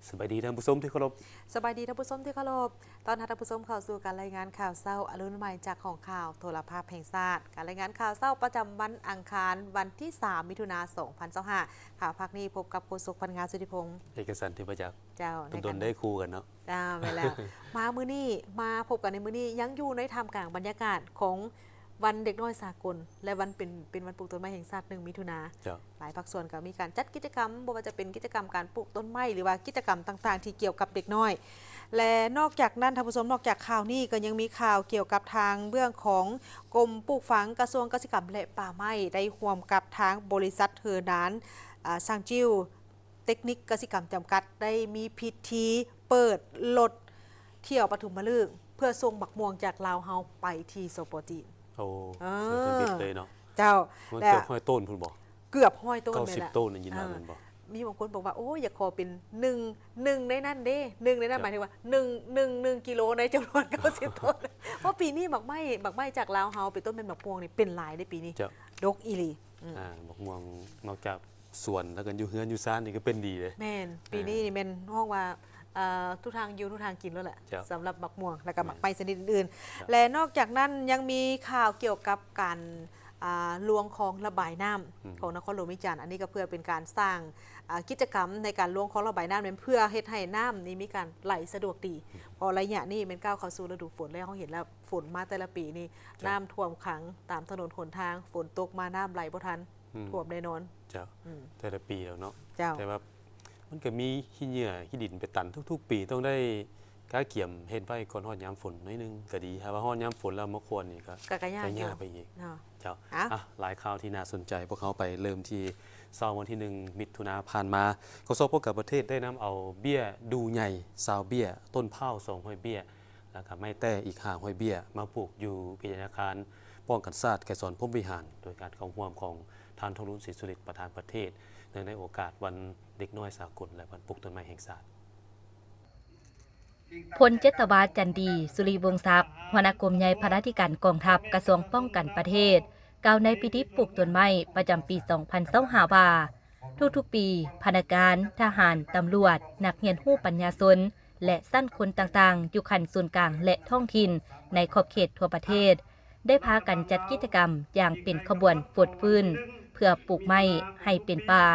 ສະບາຍດີທ່ານຜູ້ຊົມທີ່ເຄົາລົບ. ສະບາຍດີທ່ານຜູ້ຊົມທີ່ເຄົາລົບ. ຕ້ອນຮັບທ່ານຜູ້ຊົມເຂົ້າສູ່ການລາຍງານຂ່າວເຊົ້າອະລຸນໃໝ່ຈາກຫ້ອງຂ່າວໂທລະພາບແຫ່ງຊາດ. ການລາຍງານຂ່າວເຊົ້າປະຈຳວັນອັງຄານ ວັນທີສາມ ມິຖຸນາ ສອງພັນຊາວຫ້າ. ຂ່າວພາກນີ້ພົບກັບໂຄສົກພັນງາ ສຸທິພົງ ເອກະສັນ ທິບປະຈັກ. ເຈົ້າ ດົນໆ ໄດ້ຄູ່ກັນເນາະ. ເຈົ້າ ແມ່ນແລ້ວ. ມາມື້ນີ້ ມາພົບກັນໃນມື້ນີ້ ຍັງຢູ່ໃນທ່າມກາງບັນຍາກາດຂອງວັນເດັກນ້ອຍສາກົນ ແລະ ວັນເປັນ ເປັນວັນປູກຕົ້ນໄມ້ແຫ່ງຊາດ ໜຶ່ງ ມິຖຸນາ. ເຈົ້າ. ຫຼາຍພາກສ່ວນກໍມີການຈັດກິດຈະກຳ, ບໍ່ວ່າຈະເປັນກິດຈະກຳການປູກຕົ້ນໄມ້ ຫຼືວ່າກິດຈະກຳຕ່າງໆທີ່ກ່ຽວກັບເດັກນ້ອຍ. ແລະ ນອກຈາກນັ້ນ ທ່ານຜູ້ຊົມ, ນອກຈາກຂ່າວນີ້ ກໍຍັງມີຂ່າວກ່ຽວກັບທາງເບື້ອງຂອງກົມປູກຝັງ ກະຊວງກະສິກຳ ແລະ ປ່າໄມ້ ໄດ້ຮ່ວມກັບທາງບໍລິສັດເຮີນານ ອາ ຊາງຈິ້ວ ເຕັກນິກກະສິກຳຈຳກັດ ໄດ້ມີພິທີເປີດລົດທ່ຽວປະຖົມມະລຶກ ເພື່ອສົ່ງໝາກມ່ວງຈາກລາວເຮົາໄປທີ່ ສປ ຈີນ. ໂອ້ ເອີ ເຊິ່ງເປັນບິດເລີຍເນາະ. ເຈົ້າ. ມັນເກືອບຮ້ອຍໂຕນພຸ້ນບໍ່? ເກືອບຮ້ອຍໂຕນ. ເກົ້າສິບໂຕນ ຍິນວ່າແມ່ນບໍ່? ມີບາງຄົນບອກວ່າ ໂອ້ຍ ຢາກຂໍເປັນໜຶ່ງ ໜຶ່ງໃນນັ້ນເດ້. ໜຶ່ງໃນນັ້ນ ເຈົ້າ ໝາຍເຖິງວ່າ ໜຶ່ງ ໜຶ່ງ ໜຶ່ງກິໂລໃນຈຳນວນເກົ້າສິບໂຕນ. ເພາະປີນີ້ໝາກໄມ້ ໝາກໄມ້ຈາກລາວເຮົາ ເປັນຕົ້ນແມ່ນໝາກມ່ວງນີ້ ເປັນຫຼາຍເດ້ປີນີ້. ເຈົ້າ. ດົກອີ່ຫຼີ. ອືມ ອ່າ ໝາກມ່ວງນອກຈາກ ສວນ ແລ້ວກໍຢູ່ເຮືອນຢູ່ຊານນີ້ກໍເປັນດີເດ້. ແມ່ນ. ອ່າ ປີນີ້ນີ້ແມ່ນຮ້ອງວ່າ ເອີ ທຸກທາງຢູ່ທຸກທາງກິນໂລດແຫຼະ. ເຈົ້າ. ສຳລັບໝາກມ່ວງ ແລ້ວກໍໝາກໄມ້ຊະນິດອື່ນໆ. ເຈົ້າ. ແລະ ນອກຈາກນັ້ນຍັງມີຂ່າວກ່ຽວກັບການ ອ່າ ລວງຄອງລະບາຍນ້ຳ ອືມ ຂອງນະຄອນຫຼວງວຽງຈັນ. ອັນນີ້ກໍເພື່ອເປັນການສ້າງ ອ່າ ກິດຈະກຳໃນການລວງຄອງລະບາຍນ້ຳນັ້ນ ເພື່ອເຮັດໃຫ້ນ້ຳນີ້ມີການໄຫຼສະດວກດີ. ອືມ. ເພາະໄລຍະນີ້ແມ່ນກ້າວເຂົ້າສູ່ລະດູຝົນແລ້ວ, ເຮົາເຫັນແລ້ວຝົນມາແຕ່ລະປີນີ້ ເຈົ້າ ນ້ຳຖ້ວມຂັງຕາມຖະໜົນຫົນທາງ, ຝົນຕົກມານ້ຳໄຫຼບໍ່ທັນ. ອືມ ຖ້ວມແນ່ນອນ. ເຈົ້າ. ອືມ ແຕ່ລະປີແລ້ວເນາະ. ເຈົ້າ. ແຕ່ວ່າມັນກໍມີຂີ້ເຫຍື້ອຂີ້ດິນໄປຕັນທຸກໆປີ, ຕ້ອງໄດ້ກະກຽມເຮັດໄວ້ກ່ອນຮອດຍາມຝົນໜ້ອຍໜຶ່ງກໍດີ. ຖ້າວ່າຮອດຍາມຝົນແລ້ວມາຂວນນີ້ກໍ ກໍ ກໍຍາກ ກໍຍາກຢູ່ ໄປອີກເນາະ. ເຈົ້າ. ອ່ະ ອ່ະ ຫຼາຍຂ່າວທີ່ໜ້າສົນໃຈ, ພວກເຮົາໄປເລີ່ມທີ່ເຊົ້າວັນທີໜຶ່ງ ມິຖຸນາຜ່ານມາ, ກະຊວງປ້ອງກັນປະເທດໄດ້ນຳເອົາເບ້ຍດູ່ໃຫຍ່ຊາວເບ້ຍ, ຕົ້ນພ້າວສອງຮ້ອຍເບ້ຍ ແລ້ວກໍໄມ້ແຕ້ອີກຫ້າຮ້ອຍເບ້ຍ ມາປູກຢູ່ວິທະຍາຄານປ້ອງກັນຊາດໄກສອນພົມວິຫານ ໂດຍການເຂົ້າຮ່ວມຂອງທ່ານ ທອງລຸນ ສີສຸລິດ ປະທານປະເທດ ເນື່ອງໃນໂອກາດວັນເດັກນ້ອຍສາກົນ ແລະ ວັນປູກຕົ້ນໄມ້ແຫ່ງຊາດ. ພົນຈັດຕະວາ ຈັນດີ ສຸລິວົງສັກ ຫົວໜ້າກົມໃຫຍ່ພະລາທິການກອງທັບ ກະຊວງປ້ອງກັນປະເທດ ກ່າວໃນພິທີປູກຕົ້ນໄມ້ປະຈຳປີສອງພັນຊາວຫ້າວ່າ ທຸກໆປີ ພະນັກງານ, ທະຫານ, ຕຳຫຼວດ, ນັກຮຽນຮູ້ປັນຍາຊົນ ແລະ ຊັ້ນຄົນຕ່າງໆ ຢູ່ຂັ້ນສູນກາງ ແລະ ທ້ອງຖິ່ນ ໃນຂອບເຂດທົ່ວປະເທດ ໄດ້ພາກັນຈັດກິດຈະກຳຢ່າງເປັນຂະບວນຟົດຟື້ນ ເພື່ອປູກໄມ້ໃຫ້ເປັນປ່າ,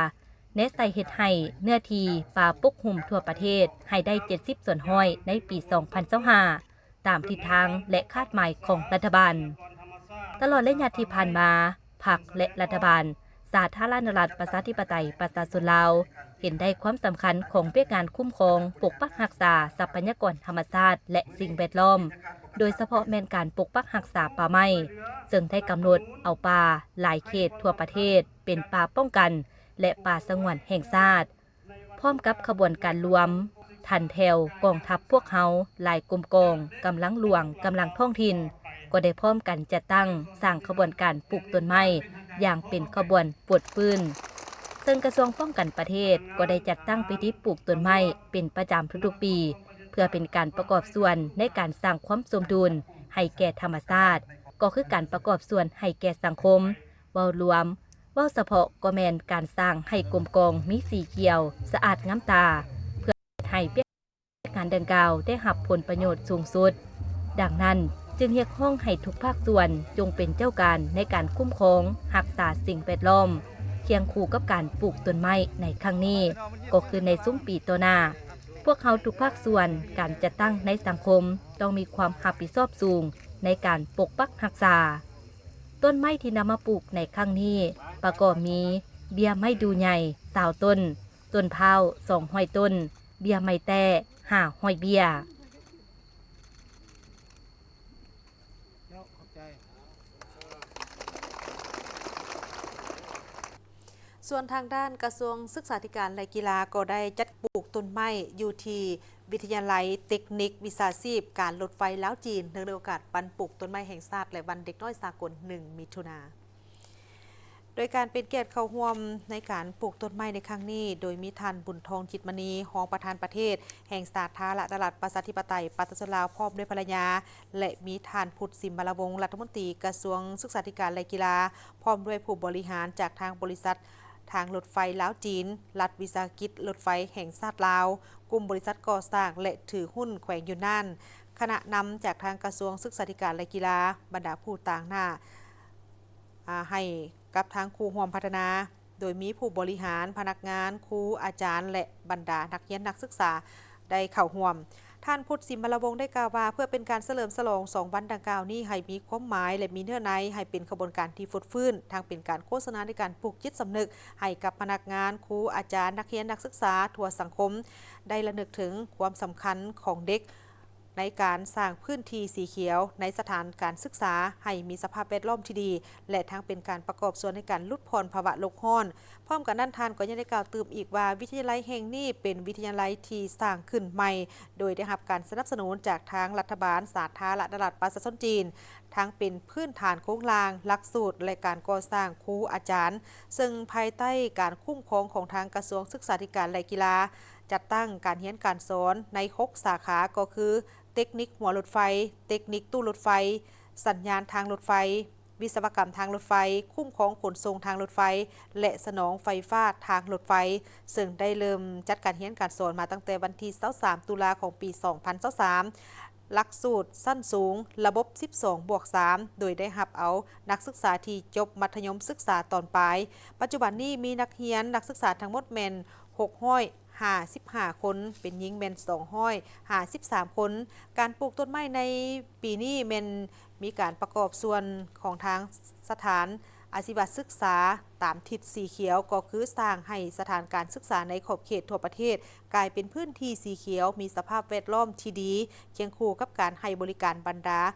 ແນໃສ່ເຮັດໃຫ້ເນື້ອທີ່ປ່າປົກຫຸ້ມທົ່ວປະເທດໃຫ້ໄດ້ເຈັດສິບສ່ວນຮ້ອຍໃນປີສອງພັນຊາວຫ້າ ຕາມທິດທາງ ແລະ ຄາດໝາຍຂອງລັດຖະບານ. ຕະຫຼອດໄລຍະທີ່ຜ່ານມາ, ພັກ ແລະ ລັດຖະບານ ສາທາລະນະລັດ ປະຊາທິປະໄຕ ປະຊາຊົນລາວ ເຫັນໄດ້ຄວາມສຳຄັນຂອງວຽກງານຄຸ້ມຄອງ, ປົກປັກຮັກສາຊັບພະຍາກອນທຳມະຊາດ ແລະ ສິ່ງແວດລ້ອມ, ໂດຍສະເພາະແມ່ນການປົກປັກຮັກສາປ່າໄມ້, ເຊິ່ງໄດ້ກຳນົດເອົາປ່າຫຼາຍເຂດທົ່ວປະເທດເປັນປ່າປ້ອງກັນ ແລະ ປ່າສະຫງວນແຫ່ງຊາດ. ພ້ອມກັບຂະບວນການລວມທັນແຖວກອງທັບພວກເຮົາ ຫຼາຍກົມກອງ, ກຳລັງຫຼວງ, ກຳລັງທ້ອງຖິ່ນ ກໍໄດ້ພ້ອມກັນຈັດຕັ້ງສ້າງຂະບວນການປູກຕົ້ນໄມ້ຢ່າງເປັນຂະບວນຟົດຟື້ນ, ເຊິ່ງກະຊວງປ້ອງກັນປະເທດກໍໄດ້ຈັດຕັ້ງພິທີປູກຕົ້ນໄມ້ເປັນປະຈຳທຸກໆປີ ເພື່ອເປັນການປະກອບສ່ວນໃນການສ້າງຄວາມສົມດຸນໃຫ້ແກ່ທຳມະຊາດ, ກໍຄືການປະກອບສ່ວນໃຫ້ແກ່ສັງຄົມເວົ້າລວມ, ເວົ້າສະເພາະກໍແມ່ນການສ້າງໃຫ້ກົມກອງມີສີຂຽວສະອາດງາມຕາ ເພື່ອເຮັດໃຫ້ວຽກງານດັ່ງກ່າວໄດ້ຮັບຜົນປະໂຫຍດສູງສຸດ. ດັ່ງນັ້ນ, ຈຶ່ງຮຽກຮ້ອງໃຫ້ທຸກພາກສ່ວນຈົ່ງເປັນເຈົ້າການໃນການຄຸ້ມຄອງຮັກສາສິ່ງແວດລ້ອມ, ຄຽງຄູ່ກັບການປູກຕົ້ນໄມ້ໃນຄັ້ງນີ້, ກໍຄືໃນຊຸມປີຕໍ່ໜ້າ, ພວກເຮົາທຸກພາກສ່ວນ, ການຈັດຕັ້ງໃນສັງຄົມ ຕ້ອງມີຄວາມຮັບຜິດຊອບສູງໃນການປົກປັກຮັກສາ. ຕົ້ນໄມ້ທີ່ນຳມາປູກໃນຄັ້ງນີ້ ປະກອບມີ ເບ້ຍໄມ້ດູ່ໃຫຍ່ ຊາວຕົ້ນ, ຕົ້ນພ້າວ ສອງຮ້ອຍຕົ້ນ, ເບ້ຍໄມ້ແຕ້ ຫ້າຮ້ອຍເບ້ຍ. ສ່ວນທາງດ້ານກະຊວງສຶກສາທິການ ແລະ ກິລາ ກໍໄດ້ຈັດປູກຕົ້ນໄມ້ຢູ່ທີ່ ວິທະຍາໄລເຕັກນິກວິຊາຊີບການລົດໄຟລາວ-ຈີນ ເນື່ອງໃນໂອກາດວັນປູກຕົ້ນໄມ້ແຫ່ງຊາດ ແລະ ວັນເດັກນ້ອຍສາກົນ ໜຶ່ງ ມິຖຸນາ. ໂດຍການເປັນກຽດເຂົ້າຮ່ວມໃນການປູກຕົ້ນໄມ້ໃນຄັ້ງນີ້ ໂດຍມີທ່ານ ບຸນທອງ ຈິດມະນີ ຮອງປະທານປະເທດແຫ່ງສາທາລະນະລັດ ປະຊາທິປະໄຕ ປະຊາຊົນລາວ ພ້ອມດ້ວຍພັນລະຍາ ແລະ ມີທ່ານ ພຸດ ສິມມະລາວົງ ລັດຖະມົນຕີກະຊວງສຶກສາທິການ ແລະ ກິລາ ພ້ອມດ້ວຍຜູ້ບໍລິຫານຈາກທາງບໍລິສັດ ທາງລົດໄຟລາວ-ຈີນ, ລັດວິສາຫະກິດລົດໄຟແຫ່ງຊາດລາວ, ກຸ່ມບໍລິສັດກໍ່ສ້າງ ແລະ ຖືຫຸ້ນແຂວງຢູນນານ, ຄະນະນຳຈາກທາງກະຊວງສຶກສາທິການ ແລະ ກິລາ, ບັນດາຜູ້ຕາງໜ້າ ອາ ໃຫ້ກັບທາງຄູ່ຮ່ວມພັດທະນາ, ໂດຍມີຜູ້ບໍລິຫານ, ພະນັກງານ, ຄູ, ອາຈານ ແລະ ບັນດານັກຮຽນນັກສຶກສາໄດ້ເຂົ້າຮ່ວມ. ທ່ານ ພຸດ ສິມມະລະວົງ ໄດ້ກ່າວວ່າ ເພື່ອເປັນການສະເຫຼີມສະຫຼອງສອງວັນດັ່ງກ່າວນີ້ໃຫ້ມີຄວາມໝາຍ ແລະ ມີເນື້ອໃນ, ໃຫ້ເປັນຂະບວນການທີ່ຟົດຟື້ນ, ທັງເປັນການໂຄສະນາໃນການປູກຈິດສຳນຶກໃຫ້ກັບພະນັກງານ, ຄູ, ອາຈານ, ນັກຮຽນ, ນັກສຶກສາທົ່ວສັງຄົມ ໄດ້ລະນຶກເຖິງຄວາມສຳຄັນຂອງເດັກ ໃນການສ້າງພື້ນທີ່ສີຂຽວໃນສະຖານການສຶກສາໃຫ້ມີສະພາບແວດລ້ອມທີ່ດີ ແລະ ທັງເປັນການປະກອບສ່ວນໃນການຫຼຸດຜ່ອນພາວະໂລກຮ້ອນ. ພ້ອມກັນນັ້ນ, ທ່ານກໍຍັງໄດ້ກ່າວຕື່ມອີກວ່າ ວິທະຍາໄລແຫ່ງນີ້ເປັນວິທະຍາໄລທີ່ສ້າງຂຶ້ນໃໝ່ ໂດຍໄດ້ຮັບການສະໜັບສະໜູນຈາກທາງລັດຖະບານສາທາລະນະລັດປະຊາຊົນຈີນ, ທັງເປັນພື້ນຖານໂຄງລ່າງ, ຫຼັກສູດ ແລະ ການກໍ່ສ້າງຄູອາຈານ, ເຊິ່ງພາຍໃຕ້ການຄຸ້ມຄອງຂອງທາງກະຊວງສຶກສາທິການ ແລະ ກິລາ, ຈັດຕັ້ງການຮຽນການສອນໃນຫົກສາຂາ ກໍຄື ເຕັກນິກຫົວລົດໄຟ, ເຕັກນິກຕູ້ລົດໄຟ, ສັນຍານທາງລົດໄຟ, ວິສະວະກຳທາງລົດໄຟ, ຄຸ້ມຄອງຂົນສົ່ງທາງລົດໄຟ ແລະ ສະໜອງໄຟຟ້າທາງລົດໄຟ, ເຊິ່ງໄດ້ເລີ່ມຈັດການຮຽນການສອນມາຕັ້ງແຕ່ວັນທີຊາວສາມ ຕຸລາ ຂອງປີສອງພັນຊາວສາມ ຫຼັກສູດຊັ້ນສູງ ລະບົບສິບສອງບວກສາມ ໂດຍໄດ້ຮັບເອົານັກສຶກສາທີ່ຈົບມັດທະຍົມສຶກສາຕອນປາຍ. ປັດຈຸບັນນີ້ມີນັກຮຽນນັກສຶກສາທັງໝົດແມ່ນຫົກຮ້ອຍ ຫ້າສິບຫ້າຄົນ, ເປັນຍິງແມ່ນສອງຮ້ອຍຫ້າສິບສາມຄົນ. ການປູກຕົ້ນໄມ້ໃນປີນີ້ແມ່ນມີການປະກອບສ່ວນຂອງທາງສະຖານອາຊີວະສຶກສາຕາມທິດສີຂຽວ, ກໍຄືສ້າງໃຫ້ສະຖານການສຶກສາໃນຂອບເຂດທົ່ວປະເທດກາຍເປັນພື້ນທີ່ສີຂຽວ, ມີສະພາບແວດລ້ອມທີ່ດີ, ຄຽງຄູ່ກັບການໃຫ້ບໍລິການບັນດາ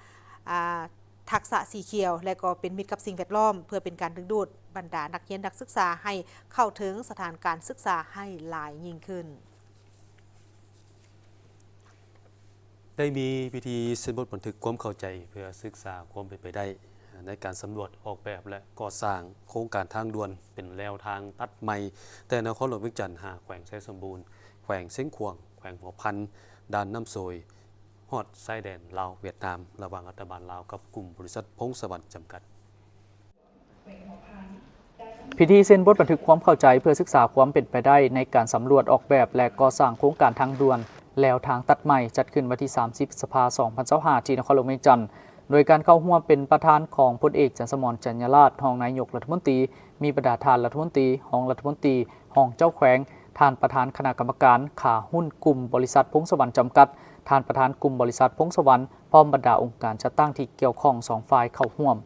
ອາ ທັກສະສີຂຽວ ແລະ ກໍເປັນມິດກັບສິ່ງແວດລ້ອມ ເພື່ອເປັນການດຶງດູດບັນດານັກຮຽນນັກສຶກສາໃຫ້ເຂົ້າເຖິງສະຖານການສຶກສາໃຫ້ຫຼາຍຍິ່ງຂຶ້ນ. ໄດ້ມີພິທີເຊັນບົດບັນທຶກຄວາມເຂົ້າໃຈ ເພື່ອສຶກສາຄວາມເປັນໄປໄດ້ໃນການສຳຫຼວດອອກແບບ ແລະ ກໍ່ສ້າງໂຄງການທາງດ່ວນເປັນແລວທາງຕັດໃໝ່ ແຕ່ນະຄອນຫຼວງວຽງຈັນຫາແຂວງໄຊສົມບູນ, ແຂວງຊຽງຂວາງ, ແຂວງຫົວພັນ, ດ່ານນ້ຳໂສຍ, ຮອດຊາຍແດນລາວ-ຫວຽດນາມ ລະຫວ່າງລັດຖະບານລາວກັບກຸ່ມບໍລິສັດພົງສະຫວັນຈຳກັດ. ພິທີເຊັນບົດບັນທຶກຄວາມເຂົ້າໃຈເພື່ອສຶກສາຄວາມເປັນໄປໄດ້ໃນການສຳຫຼວດອອກແບບ ແລະ ກໍ່ສ້າງໂຄງການທາງດ່ວນແລວທາງຕັດໃໝ່ ຈັດຂຶ້ນວັນທີສາມສິບ ພຶດສະພາ ສອງພັນຊາວຫ້າ ທີ່ນະຄອນຫຼວງວຽງຈັນ, ໂດຍການເຂົ້າຮ່ວມເປັນປະທານຂອງພົນເອກ ຈັນສະໝອນ ຈັນຍາລາດ ຮອງນາຍົກລັດຖະມົນຕີ, ມີບັນດາທ່ານລັດຖະມົນຕີ, ຮອງລັດຖະມົນຕີ, ຮອງເຈົ້າແຂວງ, ທ່ານປະທານຄະນະກຳມະການຂາຫຸ້ນກຸ່ມບໍລິສັດພົງສະຫວັນຈຳກັດ, ທ່ານປະທານກຸ່ມບໍລິສັດພົງສະຫວັນ, ພ້ອມບັນດາອົງການຈັດຕັ້ງທີ່ກ່ຽວຂ້ອງສອງຝ່າຍເຂົ້າຮ່ວມ.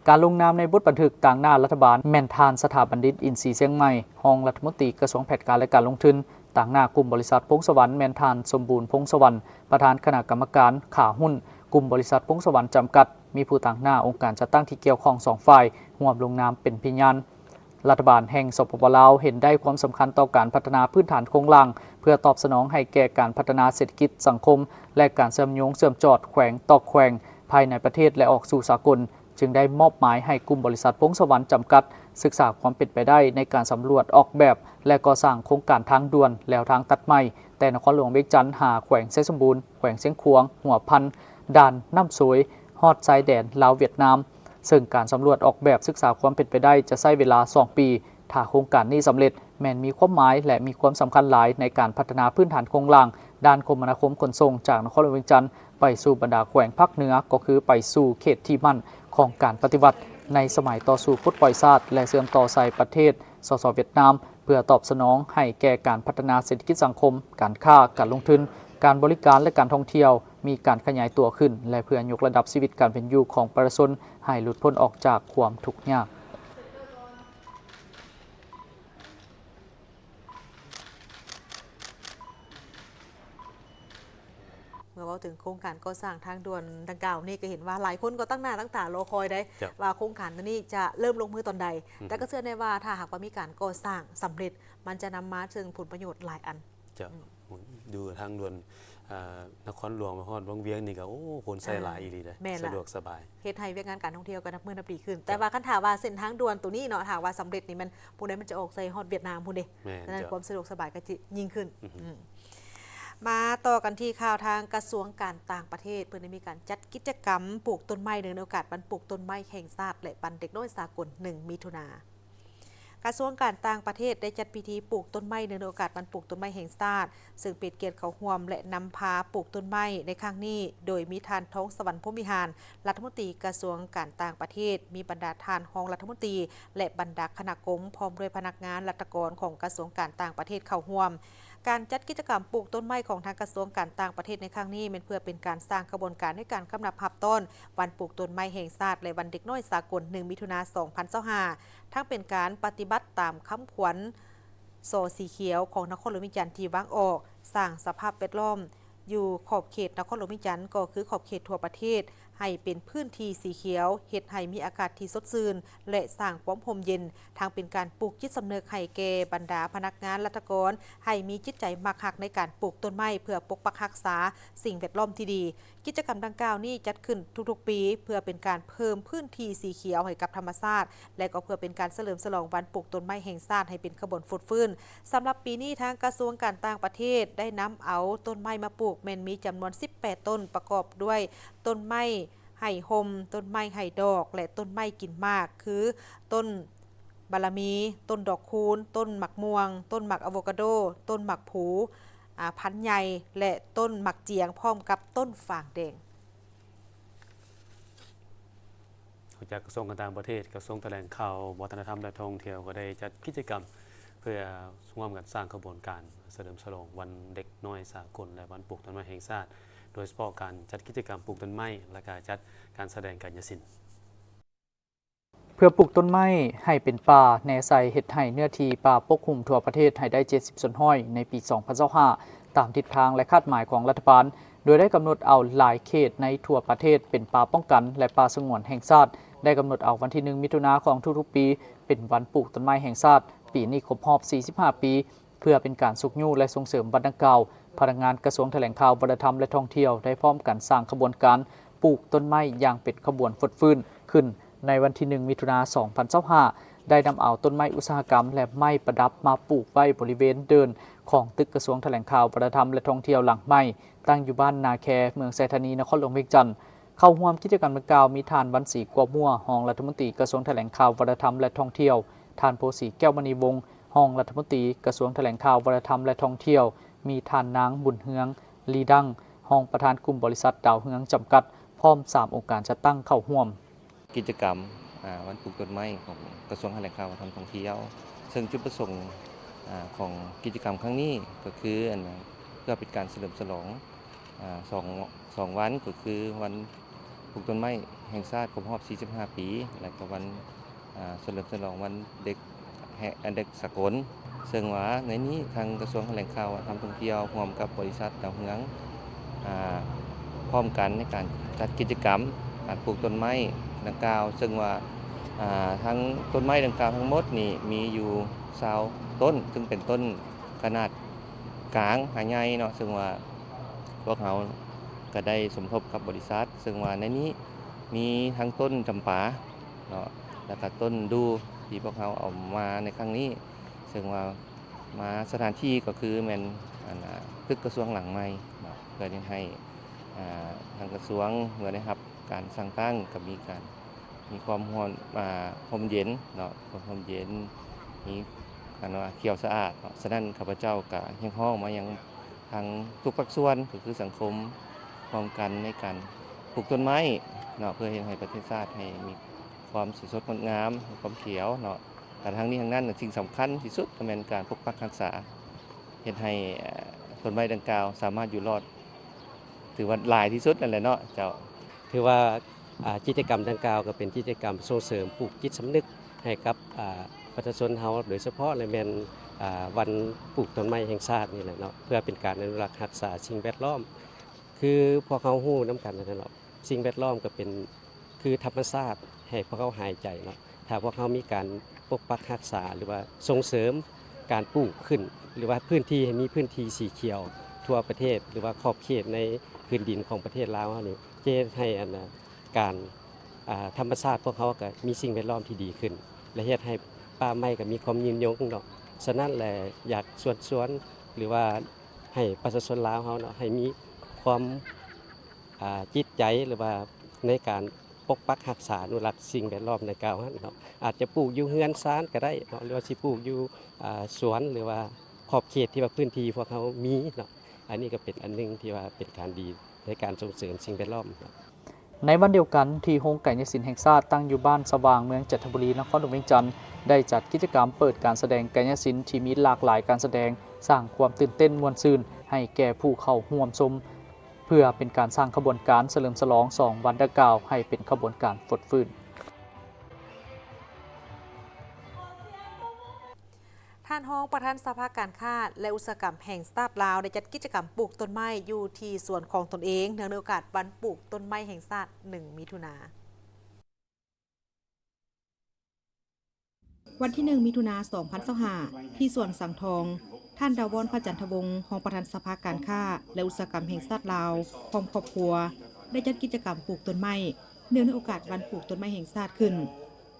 ການລົງນາມໃນບົດບັນທຶກຕາງໜ້າລັດຖະບານແມ່ນທ່ານ ສະຖາບັນດິດ ອິນສີຊຽງໃໝ່, ຮອງລັດຖະມົນຕີກະຊວງແຜນການ ແລະ ການລົງທຶນ, ຕາງໜ້າກຸ່ມບໍລິສັດພົງສະຫວັນແມ່ນທ່ານ ສົມບູນ ພົງສະຫວັນ, ປະທານຄະນະກຳມະການຂາຫຸ້ນກຸ່ມບໍລິສັດພົງສະຫວັນຈຳກັດ, ມີຜູ້ຕາງໜ້າອົງການຈັດຕັ້ງທີ່ກ່ຽວຂ້ອງສອງຝ່າຍຮ່ວມລົງນາມເປັນພະຍານ. ລັດຖະບານແຫ່ງ ສປປ ລາວ ເຫັນໄດ້ຄວາມສຳຄັນຕໍ່ການພັດທະນາພື້ນຖານໂຄງລ່າງ ເພື່ອຕອບສະໜອງໃຫ້ແກ່ການພັດທະນາເສດຖະກິດ, ສັງຄົມ ແລະ ການເຊື່ອມໂຍງເຊື່ອມຈອດແຂວງຕໍ່ແຂວງ ພາຍໃນປະເທດ ແລະ ອອກສູ່ສາກົນ, ຈຶ່ງໄດ້ມອບໝາຍໃຫ້ກຸ່ມບໍລິສັດພົງສະຫວັນຈຳກັດ ສຶກສາຄວາມເປັນໄປໄດ້ໃນການສຳຫຼວດອອກແບບ ແລະ ກໍ່ສ້າງໂຄງການທາງດ່ວນແລວທາງຕັດໃໝ່ ແຕ່ນະຄອນຫຼວງວຽງຈັນຫາແຂວງໄຊສົມບູນ, ແຂວງຊຽງຂວາງ, ຫົວພັນ, ດ່ານ, ນ້ຳໂສຍ, ຮອດຊາຍແດນລາວ-ຫວຽດນາມ. ເຊິ່ງການສຳຫຼວດອອກແບບສຶກສາຄວາມເປັນໄປໄດ້ຈະໃຊ້ເວລາສອງປີ. ຖ້າໂຄງການນີ້ສຳເລັດ, ແມ່ນມີຄວາມໝາຍ ແລະ ມີຄວາມສຳຄັນຫຼາຍໃນການພັດທະນາພື້ນຖານໂຄງລ່າງດ້ານຄົມມະນາຄົມຂົນສົ່ງຈາກນະຄອນຫຼວງວຽງຈັນໄປສູ່ບັນດາແຂວງພາກເໜືອ, ກໍຄືໄປສູ່ເຂດທີ່ໝັ້ນຂອງການປະຕິວັດໃນສະໄໝຕໍ່ສູ້ປົດປ່ອຍຊາດ ແລະ ເຊື່ອມຕໍ່ໃສ່ປະເທດ ສສ ຫວຽດນາມ ເພື່ອຕອບສະໜອງໃຫ້ແກ່ການພັດທະນາເສດຖະກິດສັງຄົມ, ການຄ້າ, ການລົງທຶນ, ການບໍລິການ ແລະ ການທ່ອງທ່ຽວ ມີການຂະຫຍາຍຕົວຂຶ້ນ ແລະ ເພື່ອຍົກລະດັບຊີວິດການເປັນຢູ່ຂອງປະຊາຊົນໃຫ້ຫຼຸດພົ້ນອອກຈາກຄວາມທຸກຍາກ. ເມື່ອເວົ້າເຖິງໂຄງການກໍ່ສ້າງທາງດ່ວນດັ່ງກ່າວນີ້ ກໍເຫັນວ່າຫຼາຍຄົນກໍຕັ້ງໜ້າຕັ້ງຕາລໍຄອຍໄດ໋ ເຈົ້າ ວ່າໂຄງການຕົວນີ້ຈະເລີ່ມລົງມືຕອນໃດ. ອືຮຶ ແຕ່ກໍເຊື່ອແນ່ວ່າຖ້າຫາກວ່າມີການກໍ່ສ້າງສຳເລັດ ມັນຈະນຳມາເຖິງຜົນປະໂຫຍດຫຼາຍອັນ. ເຈົ້າ ອືມ ຢູ່ທາງດ່ວນ ເອີ ນະຄອນຫຼວງມາຮອດວັງວຽງນີ້ກໍ ໂອ້ ຄົນໃຊ້ຫຼາຍອີ່ຫຼີເດ້ ແມ່ນລະ ສະດວກສະບາຍ ເຮັດໃຫ້ວຽກງານການທ່ອງທ່ຽວກໍນັບມື້ນັບດີຂຶ້ນ. ເຈົ້າ ແຕ່ວ່າຄັນຖ້າວ່າເສັ້ນທາງດ່ວນໂຕນີ້ເນາະ ຖ້າວ່າສຳເລັດນີ້ ແມ່ນຜູ້ໃດມັນຈະອອກໃສ່ຮອດຫວຽດນາມພຸ້ນເດ້. ແມ່ນ ສະນັ້ນ ເຈົ້າ ຄວາມສະດວກສະບາຍກໍຈະຍິ່ງຂຶ້ນ. ອືຮຶ ອືມ ມາຕໍ່ກັນທີ່ຂ່າວທາງກະຊວງການຕ່າງປະເທດ ເພິ່ນໄດ້ມີການຈັດກິດຈະກຳປູກຕົ້ນໄມ້ ເນື່ອງໃນໂອກາດວັນປູກຕົ້ນໄມ້ແຫ່ງຊາດ ແລະ ວັນເດັກນ້ອຍສາກົນ ໜຶ່ງ ມິຖຸນາ. ກ ກະຊວງການຕ່າງປະເທດໄດ້ຈັດພິທີປູກຕົ້ນໄມ້ເນື່ອງໃນໂອກາດວັນປູກຕົ້ນໄມ້ແຫ່ງຊາດ, ເຊິ່ງເປັນກຽດເຂົ້າຮ່ວມ ແລະ ນຳພາປູກຕົ້ນໄມ້ໃນຄັ້ງນີ້ ໂດຍມີທ່ານ ທອງສະຫວັນ ພົມວິຫານ ລັດຖະມົນຕີກະຊວງການຕ່າງປະເທດ, ມີບັນດາທ່ານຮອງລັດຖະມົນຕີ ແລະ ບັນດາຄະນະກົມ ພ້ອມດ້ວຍພະນັກງານລັດຖະກອນຂອງກະຊວງການຕ່າງປະເທດເຂົ້າຮ່ວມ. ການຈັດກິດຈະກຳປູກຕົ້ນໄມ້ຂອງທາງກະຊວງການຕ່າງປະເທດໃນຄັ້ງນີ້ ແມ່ນເພື່ອເປັນການສ້າງຂະບວນການໃນການກຳລັບຮັບຕ້ອນວັນປູກຕົ້ນໄມ້ແຫ່ງຊາດ ແລະ ວັນເດັກນ້ອຍສາກົນ ໜຶ່ງ ມິຖຸນາ ສອງພັນຊາວຫ້າ ທັງເປັນການປະຕິບັດຕາມຄຳຂວັນ ສໍສີຂຽວ ຂອງນະຄອນຫຼວງວຽງຈັນທີ່ວາງອອກ, ສ້າງສະພາບແວດລ້ອມຢູ່ຂອບເຂດນະຄອນຫຼວງວຽງຈັນ ກໍຄືຂອບເຂດທົ່ວປະເທດ ໃຫ້ເປັນພື້ນທີ່ສີຂຽວ, ເຮັດໃຫ້ມີອາກາດທີ່ສົດຊື່ນ ແລະ ສ້າງຄວາມຮົ່ມເຢັນ, ທັງເປັນການປູກຈິດສຳນຶກໃຫ້ແກ່ບັນດາພະນັກງານລັດຖະກອນ ໃຫ້ມີຈິດໃຈມັກຮັກໃນການປູກຕົ້ນໄມ້ ເພື່ອປົກປັກຮັກສາສິ່ງແວດລ້ອມທີ່ດີ. ກິດຈະກຳດັ່ງກ່າວນີ້ຈັດຂຶ້ນທຸກໆປີ ເພື່ອເປັນການເພີ່ມພື້ນທີ່ສີຂຽວໃຫ້ກັບທຳມະຊາດ ແລະ ກໍເພື່ອເປັນການສະເຫຼີມສະຫຼອງວັນປູກຕົ້ນໄມ້ແຫ່ງຊາດໃຫ້ເປັນຂະບວນຟົດຟື້ນ. ສຳລັບປີນີ້ ທາງກະຊວງການຕ່າງປະເທດໄດ້ນຳເອົາຕົ້ນໄມ້ມາປູກແມ່ນມີຈຳນວນສິບແປດຕົ້ນ ປະກອບດ້ວຍຕົ້ນໄມ້ໃຫ້ຮົ່ມ, ຕົ້ນໄມ້ໃຫ້ດອກ ແລະ ຕົ້ນໄມ້ກິນໝາກ ຄື ຕົ້ນບາລະມີ, ຕົ້ນດອກຄູນ, ຕົ້ນໝາກມ່ວງ, ຕົ້ນໝາກອາໂວກາໂດ, ຕົ້ນໝາກພູ ອາ ພັນໃຫຍ່ ແລະ ຕົ້ນໝາກຈຽງ ພ້ອມກັບຕົ້ນຝາງແດງ. ນອກຈາກກະຊວງການຕ່າງປະເທດ, ກະຊວງຖະແຫຼງຂ່າວ, ວັດທະນະທຳ ແລະ ທ່ອງທ່ຽວ ກໍໄດ້ຈັດກິດຈະກຳເພື່ອຮ່ວມກັນສ້າງຂະບວນການສະເຫຼີມສະຫຼອງວັນເດັກນ້ອຍສາກົນ ແລະ ວັນປູກຕົ້ນໄມ້ແຫ່ງຊາດ, ໂດຍສະເພາະການຈັດກິດຈະກຳປູກຕົ້ນໄມ້ ແລະ ກະຈັດການສະແດງກາຍຍະສິນ. ເພື່ອປູກຕົ້ນໄມ້ໃຫ້ເປັນປ່າແນໃສ່ ເຮັດໃຫ້ເນື້ອທີ່ປ່າປົກຫຸ້ມທົ່ວປະເທດໃຫ້ໄດ້ເຈັດສິບສ່ວນຮ້ອຍໃນປີສອງພັນຊາວຫ້າ ຕາມທິດທາງ ແລະ ຄາດໝາຍຂອງລັດຖະບານ, ໂດຍໄດ້ກຳນົດເອົາຫຼາຍເຂດໃນທົ່ວປະເທດເປັນປ່າປ້ອງກັນ ແລະ ປ່າສະຫງວນແຫ່ງຊາດ, ໄດ້ກຳນົດເອົາວັນທີໜຶ່ງ ມິຖຸນາຂອງທຸກໆປີ ເປັນວັນປູກຕົ້ນໄມ້ແຫ່ງຊາດ, ປີນີ້ຄົບຮອບສີ່ສິບຫ້າປີ. ເພື່ອເປັນການຊຸກຍູ້ ແລະ ສົ່ງເສີມວັນດັ່ງກ່າວ, ພະນັກງານກະຊວງຖະແຫຼງຂ່າວ, ວັດທະນະທຳ ແລະ ທ່ອງທ່ຽວ ໄດ້ພ້ອມກັນສ້າງຂະບວນການປູກຕົ້ນໄມ້ຢ່າງເປັນຂະບວນຟົດຟື້ນຂຶ້ນໃນວັນທີໜຶ່ງ ມິຖຸນາ ສອງພັນຊາວຫ້າ ໄດ້ນຳເອົາຕົ້ນໄມ້ອຸດສາຫະກຳ ແລະ ໄມ້ປະດັບມາປູກໄວ້ບໍລິເວນເດີ່ນຂອງຕຶກກະຊວງຖະແຫຼງຂ່າວ, ວັດທະນະທຳ ແລະ ທ່ອງທ່ຽວຫຼັງໃໝ່ ຕັ້ງຢູ່ບ້ານນາແຄ, ເມືອງໄຊທານີ, ນະຄອນຫຼວງວຽງຈັນ. ເຂົ້າຮ່ວມກິດຈະກຳດັ່ງກ່າວມີທ່ານ ວັນສີ ກົວມົວ, ຮອງລັດຖະມົນຕີກະຊວງຖະແຫຼງຂ່າວ, ວັດທະນະທຳ ແລະ ທ່ອງທ່ຽວ, ທ່ານ ໂພສີ ແກ້ວມະນີວົງ, ຮອງລັດຖະມົນຕີກະຊວງຖະແຫຼງຂ່າວ, ວັດທະນະທຳ ແລະ ທ່ອງທ່ຽວ, ມີທ່ານນາງ ບຸນເຮືອງ ລີດັງ, ຮອງປະທານກຸ່ມບໍລິສັດດາວເຮືອງຈຳກັດ, ພ້ອມສາມອົງການຈັດຕັ້ງເຂົ້າຮ່ວມ. ກິດຈະກຳ ອາ ວັນປູກຕົ້ນໄມ້ຂອງກະຊວງຖະແຫຼງຂ່າວ ວັດທະນະທຳ ທ່ອງທ່ຽວ, ເຊິ່ງຈຸດປະສົງ ອາ ຂອງກິດຈະກຳຄັ້ງນີ້ກໍຄື ອັນ ເພື່ອເປັນການສະເຫຼີມສະຫຼອງ ອາ ສອງ ສອງວັນ ກໍຄືວັນປູກຕົ້ນໄມ້ແຫ່ງຊາດຄົບຮອບສີ່ສິບຫ້າປີ ແລະ ກໍວັນ ອາ ສະເຫຼີມສະຫຼອງວັນເດັກ ແຫ່ງ ເດັກສາກົນ. ເຊິ່ງວ່າໃນນີ້ທາງກະຊວງຖະແຫຼງຂ່າວ ວັດທະນະທຳ ທ່ອງທ່ຽວ ຮ່ວມກັບບໍລິສັດດາວເຮືອງ ອາ ພ້ອມກັນໃນການຈັດກິດຈະກຳການປູກຕົ້ນໄມ້ດັ່ງກ່າວ, ເຊິ່ງວ່າ ອາ ທັງຕົ້ນໄມ້ດັ່ງກ່າວທັງໝົດນີ້ມີຢູ່ຊາວຕົ້ນ, ເຊິ່ງເປັນຕົ້ນຂະໜາດກາງຫາໃຫຍ່ເນາະ, ເຊິ່ງວ່າພວກເຮົາກໍໄດ້ສົມທົບກັບບໍລິສັດ, ເຊິ່ງວ່າໃນນີ້ມີທັງຕົ້ນຈຳປາເນາະ ແລ້ວກໍຕົ້ນດູ່ທີ່ພວກເຮົາເອົາມາໃນຄັ້ງນີ້, ເຊິ່ງວ່າ ມາສະຖານທີ່ກໍຄືແມ່ນ ອັນ ອາ ຕຶກກະຊວງຫຼັງໃໝ່ເນາະ, ເພື່ອເຮັດໃຫ້ ອາ ທາງກະຊວງເມື່ອໄດ້ຮັບການສ້າງຕັ້ງ ກໍມີການ ມີຄວາມຮ່ວມ ອາ ຮົ່ມເຢັນເນາະ, ຄວາມຮົ່ມເຢັນ, ມີ ອັນວ່າ ຂຽວສະອາດເນາະ. ສະນັ້ນ ຂ້າພະເຈົ້າກໍຮຽກຮ້ອງມາຍັງທາງທຸກພາກສ່ວນ ກໍຄືສັງຄົມ ຮ່ວມກັນໃນການປູກຕົ້ນໄມ້ເນາະ, ເພື່ອເຮັດໃຫ້ປະເທດຊາດໃຫ້ມີຄວາມສີສົດງົດງາມ, ມີຄວາມຂຽວເນາະ. ແຕ່ທັງນີ້ທັງນັ້ນ ສິ່ງສຳຄັນທີ່ສຸດກໍແມ່ນການປົກປັກຮັກສາ, ເຮັດໃຫ້ ເອີ ຕົ້ນໄມ້ດັ່ງກ່າວສາມາດຢູ່ລອດ ຖືວ່າຫຼາຍທີ່ສຸດນັ້ນແຫຼະເນາະເຈົ້າ. ຖືວ່າ ອາ ກິດຈະກຳດັ່ງກ່າວກໍເປັນກິດຈະກຳສົ່ງເສີມປູກຈິດສຳນຶກໃຫ້ກັບ ອາ ປະຊາຊົນເຮົາ, ໂດຍສະເພາະແມ່ນ ອາ ວັນປູກຕົ້ນໄມ້ແຫ່ງຊາດນີ້ແຫຼະເນາະ, ເພື່ອເປັນການອະນຸລັກຮັກສາສິ່ງແວດລ້ອມ. ຄືພວກເຮົາຮູ້ນຳກັນຫັ້ນແຫຼະເນາະ, ສິ່ງແວດລ້ອມກໍເປັນ ຄືທຳມະຊາດໃຫ້ພວກເຮົາຫາຍໃຈເນາະ. ຖ້າພວກເຮົາມີການປົກປັກຮັກສາ ຫຼືວ່າສົ່ງເສີມການປູກຂຶ້ນ ຫຼືວ່າພື້ນທີ່ໃຫ້ມີພື້ນທີ່ສີຂຽວທົ່ວປະເທດ ຫຼືວ່າຂອບເຂດໃນພື້ນດິນຂອງປະເທດລາວເຮົານີ້ ຈະເຮັດໃຫ້ ອັນ ການ ອາ ທຳມະຊາດພວກເຮົາກໍມີສິ່ງແວດລ້ອມທີ່ດີຂຶ້ນ ແລະ ເຮັດໃຫ້ປ່າໄມ້ກໍມີຄວາມຍືນຍົງເນາະ. ສະນັ້ນແຫຼະ ຢາກຊວນຊວນ ຫຼືວ່າໃຫ້ປະຊາຊົນລາວເຮົາເນາະ ໃຫ້ມີຄວາມ ອາ ຈິດໃຈ ຫຼືວ່າໃນການ ປົກປັກຮັກສາອະນຸລັກສິ່ງແວດລ້ອມດັ່ງກ່າວຫັ້ນເນາະ ອາດຈະປູກຢູ່ເຮືອນຊານກໍໄດ້ເນາະ ຫຼືວ່າຊິປູກຢູ່ ອາ ສວນ ຫຼືວ່າຂອບເຂດທີ່ວ່າພື້ນທີ່ພວກເຮົາມີເນາະ ອັນນີ້ກໍເປັນອັນໜຶ່ງທີ່ວ່າເປັນການດີໃນການສົ່ງເສີມສິ່ງແວດລ້ອມເນາະ. ໃນວັນດຽວກັນ ທີ່ໂຮງກາຍຍະສິນແຫ່ງຊາດ ຕັ້ງຢູ່ບ້ານສະຫວ່າງ ເມືອງຈັນທະບູລີ ນະຄອນຫຼວງວຽງຈັນ ໄດ້ຈັດກິດຈະກຳເປີດການສະແດງກາຍຍະສິນທີ່ມີຫຼາກຫຼາຍການສະແດງ, ສ້າງຄວາມຕື່ນເຕັ້ນມ່ວນຊື່ນໃຫ້ແກ່ຜູ້ເຂົ້າຮ່ວມຊົມ ເພື່ອເປັນການສ້າງຂະບວນການສະເຫຼີມສະຫຼອງສອງວັນດັ່ງກ່າວໃຫ້ເປັນຂະບວນການຟົດຟື້ນ. ທ່ານຮອງປະທານສະພາການຄ້າ ແລະ ອຸດສາຫະກຳແຫ່ງຊາດລາວ ໄດ້ຈັດກິດຈະກຳປູກຕົ້ນໄມ້ຢູ່ທີ່ສວນຂອງຕົນເອງ ເນື່ອງໃນໂອກາດວັນປູກຕົ້ນໄມ້ແຫ່ງຊາດ ໜຶ່ງ ມິຖຸນາ. ວັນທີ ໜຶ່ງ ມິຖຸນາ ສອງພັນຊາວຫ້າ ທີ່ສວນສັງທອງ, ທ່ານ ດາວອນ ພະຈັນທະວົງ ຮອງປະທານສະພາການຄ້າ ແລະ ອຸດສາຫະກຳແຫ່ງຊາດລາວ ພ້ອມຄອບຄົວ ໄດ້ຈັດກິດຈະກຳປູກຕົ້ນໄມ້ ເນື່ອງໃນໂອກາດວັນປູກຕົ້ນໄມ້ແຫ່ງຊາດຂຶ້ນ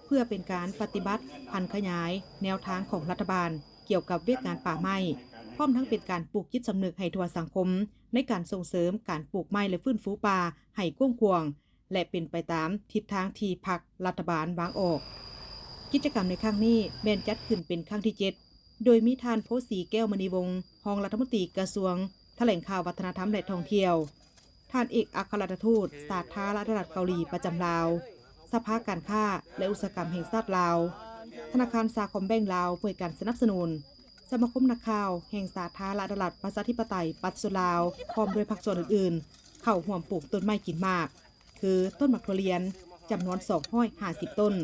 ເພື່ອເປັນການປະຕິບັດຜັນຂະຫຍາຍແນວທາງຂອງລັດຖະບານກ່ຽວກັບວຽກງານປ່າໄມ້, ພ້ອມທັງເປັນການປູກຈິດສຳນຶກໃຫ້ທົ່ວສັງຄົມ ໃນການສົ່ງເສີມການປູກໄມ້ ແລະ ຟື້ນຟູປ່າໃຫ້ກວ້າງຂວາງ ແລະ ເປັນໄປຕາມທິດທາງທີ່ພັກລັດຖະບານວາງອອກ. ກິດຈະກຳໃນຄັ້ງນີ້ແມ່ນຈັດຂຶ້ນເປັນຄັ້ງທີເຈັດ ໂດຍມີທ່ານ ໂພສີ ແກ້ວມະນີວົງ ຮອງລັດຖະມົນຕີກະຊວງຖະແຫຼງຂ່າວ, ວັດທະນະທຳ ແລະ ທ່ອງທ່ຽວ, ທ່ານເອກອັກຄະລັດຖະທູດສາທາລະນະລັດເກົາຫຼີປະຈຳລາວ, ສະພາການຄ້າ ແລະ ອຸດສາຫະກຳແຫ່ງຊາດລາວ, ທະນາຄານຊາຄອມແບັງລາວ ເພື່ອໃຫ້ການສະໜັບສະໜູນ, ສະມາຄົມນັກຂ່າວແຫ່ງສາທາລະນະລັດປະຊາທິປະໄຕປະຊາຊົນລາວ ພ້ອມດ້ວຍພາກສ່ວນອື່ນໆ ເຂົ້າຮ່ວມປູກຕົ້ນໄມ້ກິນໝາກ ຄືຕົ້ນໝາກຖົ່ວລຽນ ຈຳນວນສອງຮ້ອຍຫ້າສິບຕົ້ນ.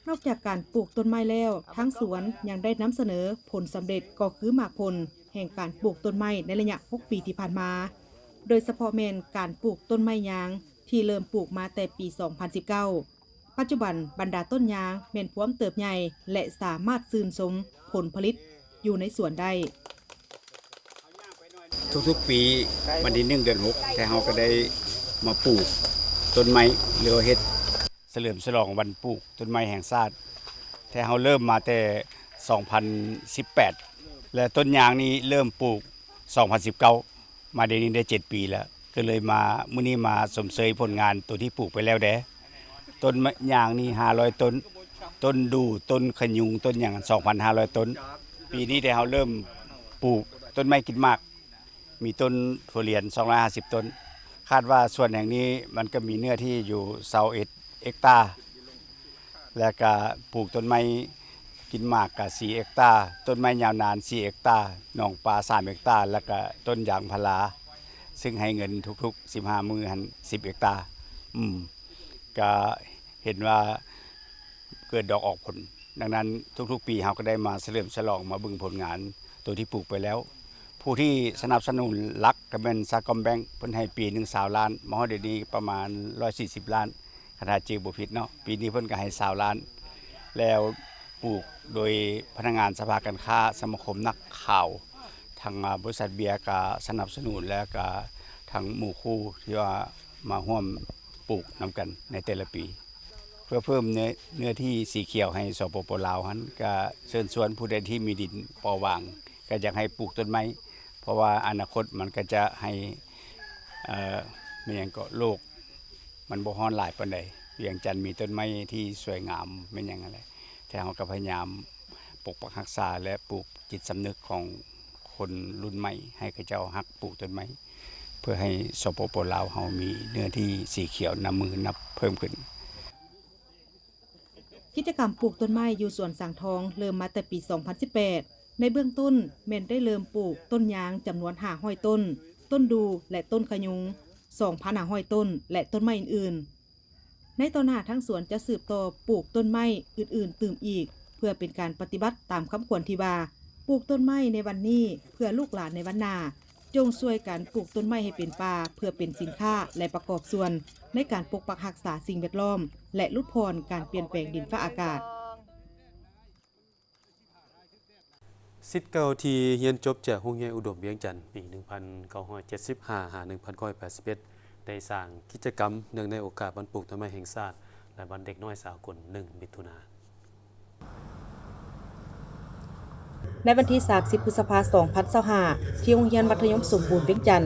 ນອກຈາກການປູກຕົ້ນໄມ້ແລ້ວ, ທາງສວນຍັງໄດ້ນຳສະເໜີຜົນສຳເລັດ ກໍຄືໝາກຜົນແຫ່ງການປູກຕົ້ນໄມ້ໃນໄລຍະຫົກປີທີ່ຜ່ານມາ, ໂດຍສະເພາະແມ່ນການປູກຕົ້ນໄມ້ຍາງທີ່ເລີ່ມປູກມາແຕ່ປີສອງພັນສິບເກົ້າ. ປັດຈຸບັນບັນດາຕົ້ນຍາງແມ່ນພວມເຕີບໃຫຍ່ ແລະ ສາມາດຊື່ນຊົມຜົນຜະລິດຢູ່ໃນສວນໄດ້. ທຸກໆປີ ວັນທີ ໜຶ່ງ ເດືອນຫົກ ແທ້ເຮົາກໍໄດ້ມາປູກຕົ້ນໄມ້ ຫຼືວ່າເຮັດສະເຫຼີມສະຫຼອງວັນປູກຕົ້ນໄມ້ແຫ່ງຊາດ. ແທ້ເຮົາເລີ່ມມາແຕ່ສອງພັນສິບແປດ ແລະ ຕົ້ນຍາງນີ້ເລີ່ມປູກສອງພັນສິບເກົ້າ ມາດຽວນີ້ໄດ້ເຈັດປີແລ້ວ ກໍເລີຍມາ ມື້ນີ້ມາຊົມເຊີຍຜົນງານໂຕທີ່ປູກໄປແລ້ວແດ່. ຕົ້ນຍາງນີ້ຫ້າຮ້ອຍຕົ້ນ, ຕົ້ນດູ່, ຕົ້ນຂະຍຸງ, ຕົ້ນຫຍັງ ສອງພັນຫ້າຮ້ອຍຕົ້ນ. ປີນີ້ແຕ່ເຮົາເລີ່ມປູກຕົ້ນໄມ້ກິນໝາກ ມີຕົ້ນຖົ່ວລຽນສອງຮ້ອຍຫ້າສິບຕົ້ນ. ຄາດວ່າສວນແຫ່ງນີ້ມັນກໍມີເນື້ອທີ່ຢູ່ຊາວເອັດເອັກຕາ ແລ້ວກະປູກຕົ້ນໄມ້ກິນໝາກກະສີ່ເອັກຕາ, ຕົ້ນໄມ້ຍາວນານສີ່ເອັກຕາ, ໜອງປາສາມເອັກຕາ, ແລ້ວກະຕົ້ນຢາງພາລາ ຊຶ່ງໃຫ້ເງິນທຸກໆສິບຫ້າມື້ຫັ້ນສິບເອັກຕາ. ອືມ ກະເຫັນວ່າເກີດດອກອອກຜົນ. ດັ່ງນັ້ນ ທຸກໆປີເຮົາກໍໄດ້ມາສະເຫຼີມສະຫຼອງ ມາເບິ່ງຜົນງານໂຕທີ່ປູກໄປແລ້ວ. ຜູ້ທີ່ສະໜັບສະໜູນຫຼັກກໍແມ່ນຊາຄອມແບັງ ເພິ່ນໃຫ້ປີໜຶ່ງຊາວລ້ານ, ມາຮອດດຽວນີ້ປະມານຮ້ອຍສີ່ສິບລ້ານ ຄັນຖ້າຈື່ບໍ່ຜິດເນາະ. ປີນີ້ເພິ່ນກໍໃຫ້ຊາວລ້ານ ແລ້ວປູກໂດຍພະນັກງານສະພາການຄ້າ, ສະມາຄົມນັກຂ່າວ, ທາງ ອາ ບໍລິສັດເບຍກໍສະໜັບສະໜູນ ແລ້ວກໍທາງໝູ່ຄູ່ທີ່ວ່າມາຮ່ວມປູກນຳກັນໃນແຕ່ລະປີ ເພື່ອເພີ່ມເນື້ອ ເນື້ອທີ່ສີຂຽວໃຫ້ ສປປ ລາວຫັ້ນ. ກໍເຊີນຊວນຜູ້ໃດທີ່ມີດິນພໍວາງ ກໍຢາກໃຫ້ປູກຕົ້ນໄມ້ ເພາະວ່າອະນາຄົດມັນກໍຈະໃຫ້ ເອີ ແມ່ນຫຍັງເກາະ ໂລກມັນບໍ່ຮ້ອນຫຼາຍປານໃດ. ວຽງຈັນມີຕົ້ນໄມ້ທີ່ສວຍງາມແມ່ນຫຍັງຫັ້ນແຫຼະ ແຕ່ເຮົາກໍພະຍາຍາມປົກປັກຮັກສາ ແລະ ປູກຈິດສຳນຶກຂອງຄົນລຸ້ນໃໝ່ ໃຫ້ເຂົາເຈົ້າຮັກປູກຕົ້ນໄມ້ ເພື່ອໃຫ້ ສປປ ລາວເຮົາມີເນື້ອທີ່ສີຂຽວນັບມື້ນັບເພີ່ມຂຶ້ນ. ກິດຈະກຳປູກຕົ້ນໄມ້ຢູ່ສວນສັງທອງເລີ່ມມາແຕ່ປີສອງພັນສິບແປດ. ໃນເບື້ອງຕົ້ນແມ່ນໄດ້ເລີ່ມປູກຕົ້ນຍາງຈຳນວນຫ້າຮ້ອຍຕົ້ນ, ຕົ້ນດູ່ ແລະ ຕົ້ນຂະຍຸງ ສອງພັນຫ້າຮ້ອຍຕົ້ນ ແລະ ຕົ້ນໄມ້ອື່ນໆ. ໃນຕໍ່ໜ້າທາງສວນຈະສືບຕໍ່ປູກຕົ້ນໄມ້ອື່ນໆຕື່ມອີກ ເພື່ອເປັນການປະຕິບັດຕາມຄຳຂວັນທີ່ວ່າ ປູກຕົ້ນໄມ້ໃນວັນນີ້ ເພື່ອລູກຫຼານໃນວັນໜ້າ. ຈົ່ງຊ່ວຍກັນປູກຕົ້ນໄມ້ໃຫ້ເປັນປ່າ ເພື່ອເປັນສິນຄ້າ ແລະ ປະກອບສ່ວນໃນການປົກປັກຮັກສາສິ່ງແວດລ້ອມ ແລະ ຫຼຸດຜ່ອນການປ່ຽນແປງດິນຟ້າອາກາດ. ສິດເກົ່າທີ່ຮຽນຈົບຈາກໂຮງຮຽນອຸດົມວຽງຈັນປີໜຶ່ງພັນເກົ້າຮ້ອຍເຈັດສິບຫ້າ ຫາ ໜຶ່ງພັນເກົ້າຮ້ອຍແປດສິບເອັດ ໄດ້ສ້າງກິດຈະກຳເນື່ອງໃນໂອກາດວັນປູກຕົ້ນໄມ້ແຫ່ງຊາດ ແລະ ວັນເດັກນ້ອຍສາກົນ ໜຶ່ງ ມິຖຸນາ. ໃນວັນທີສາມສິບ ພຶດສະພາ ສອງພັນຊາວຫ້າ ທີ່ໂຮງຮຽນມັດທະຍົມສົມບູນວຽງຈັນ,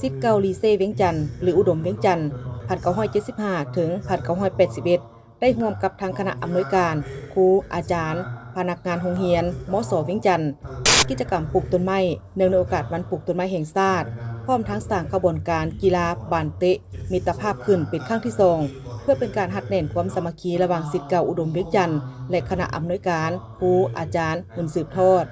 ສິດເກົ່າລີເຊວຽງຈັນ ຫຼື ອຸດົມວຽງຈັນ, ພັນເກົ້າຮ້ອຍເຈັດສິບຫ້າ ເຖິງ ພັນເກົ້າຮ້ອຍແປດສິບເອັດ ໄດ້ຮ່ວມກັບທາງຄະນະອຳນວຍການ, ຄູ, ອາຈານ, ພະນັກງານໂຮງຮຽນ ມສ ວຽງຈັນ ຈັດກິດຈະກຳປູກຕົ້ນໄມ້ ເນື່ອງໃນໂອກາດວັນປູກຕົ້ນໄມ້ແຫ່ງຊາດ, ພ້ອມທັງສ້າງຂະບວນການກິລາບານເຕະມິດຕະພາບຂຶ້ນເປັນຄັ້ງທີສອງ ເພື່ອເປັນການຮັດແໜ້ນຄວາມສາມັກຄີລະຫວ່າງສິດເກົ່າອຸດົມວຽງຈັນ ແລະ ຄະນະອຳນວຍການ, ຄູ, ອາຈານ ຮຸ່ນສືບທອດ.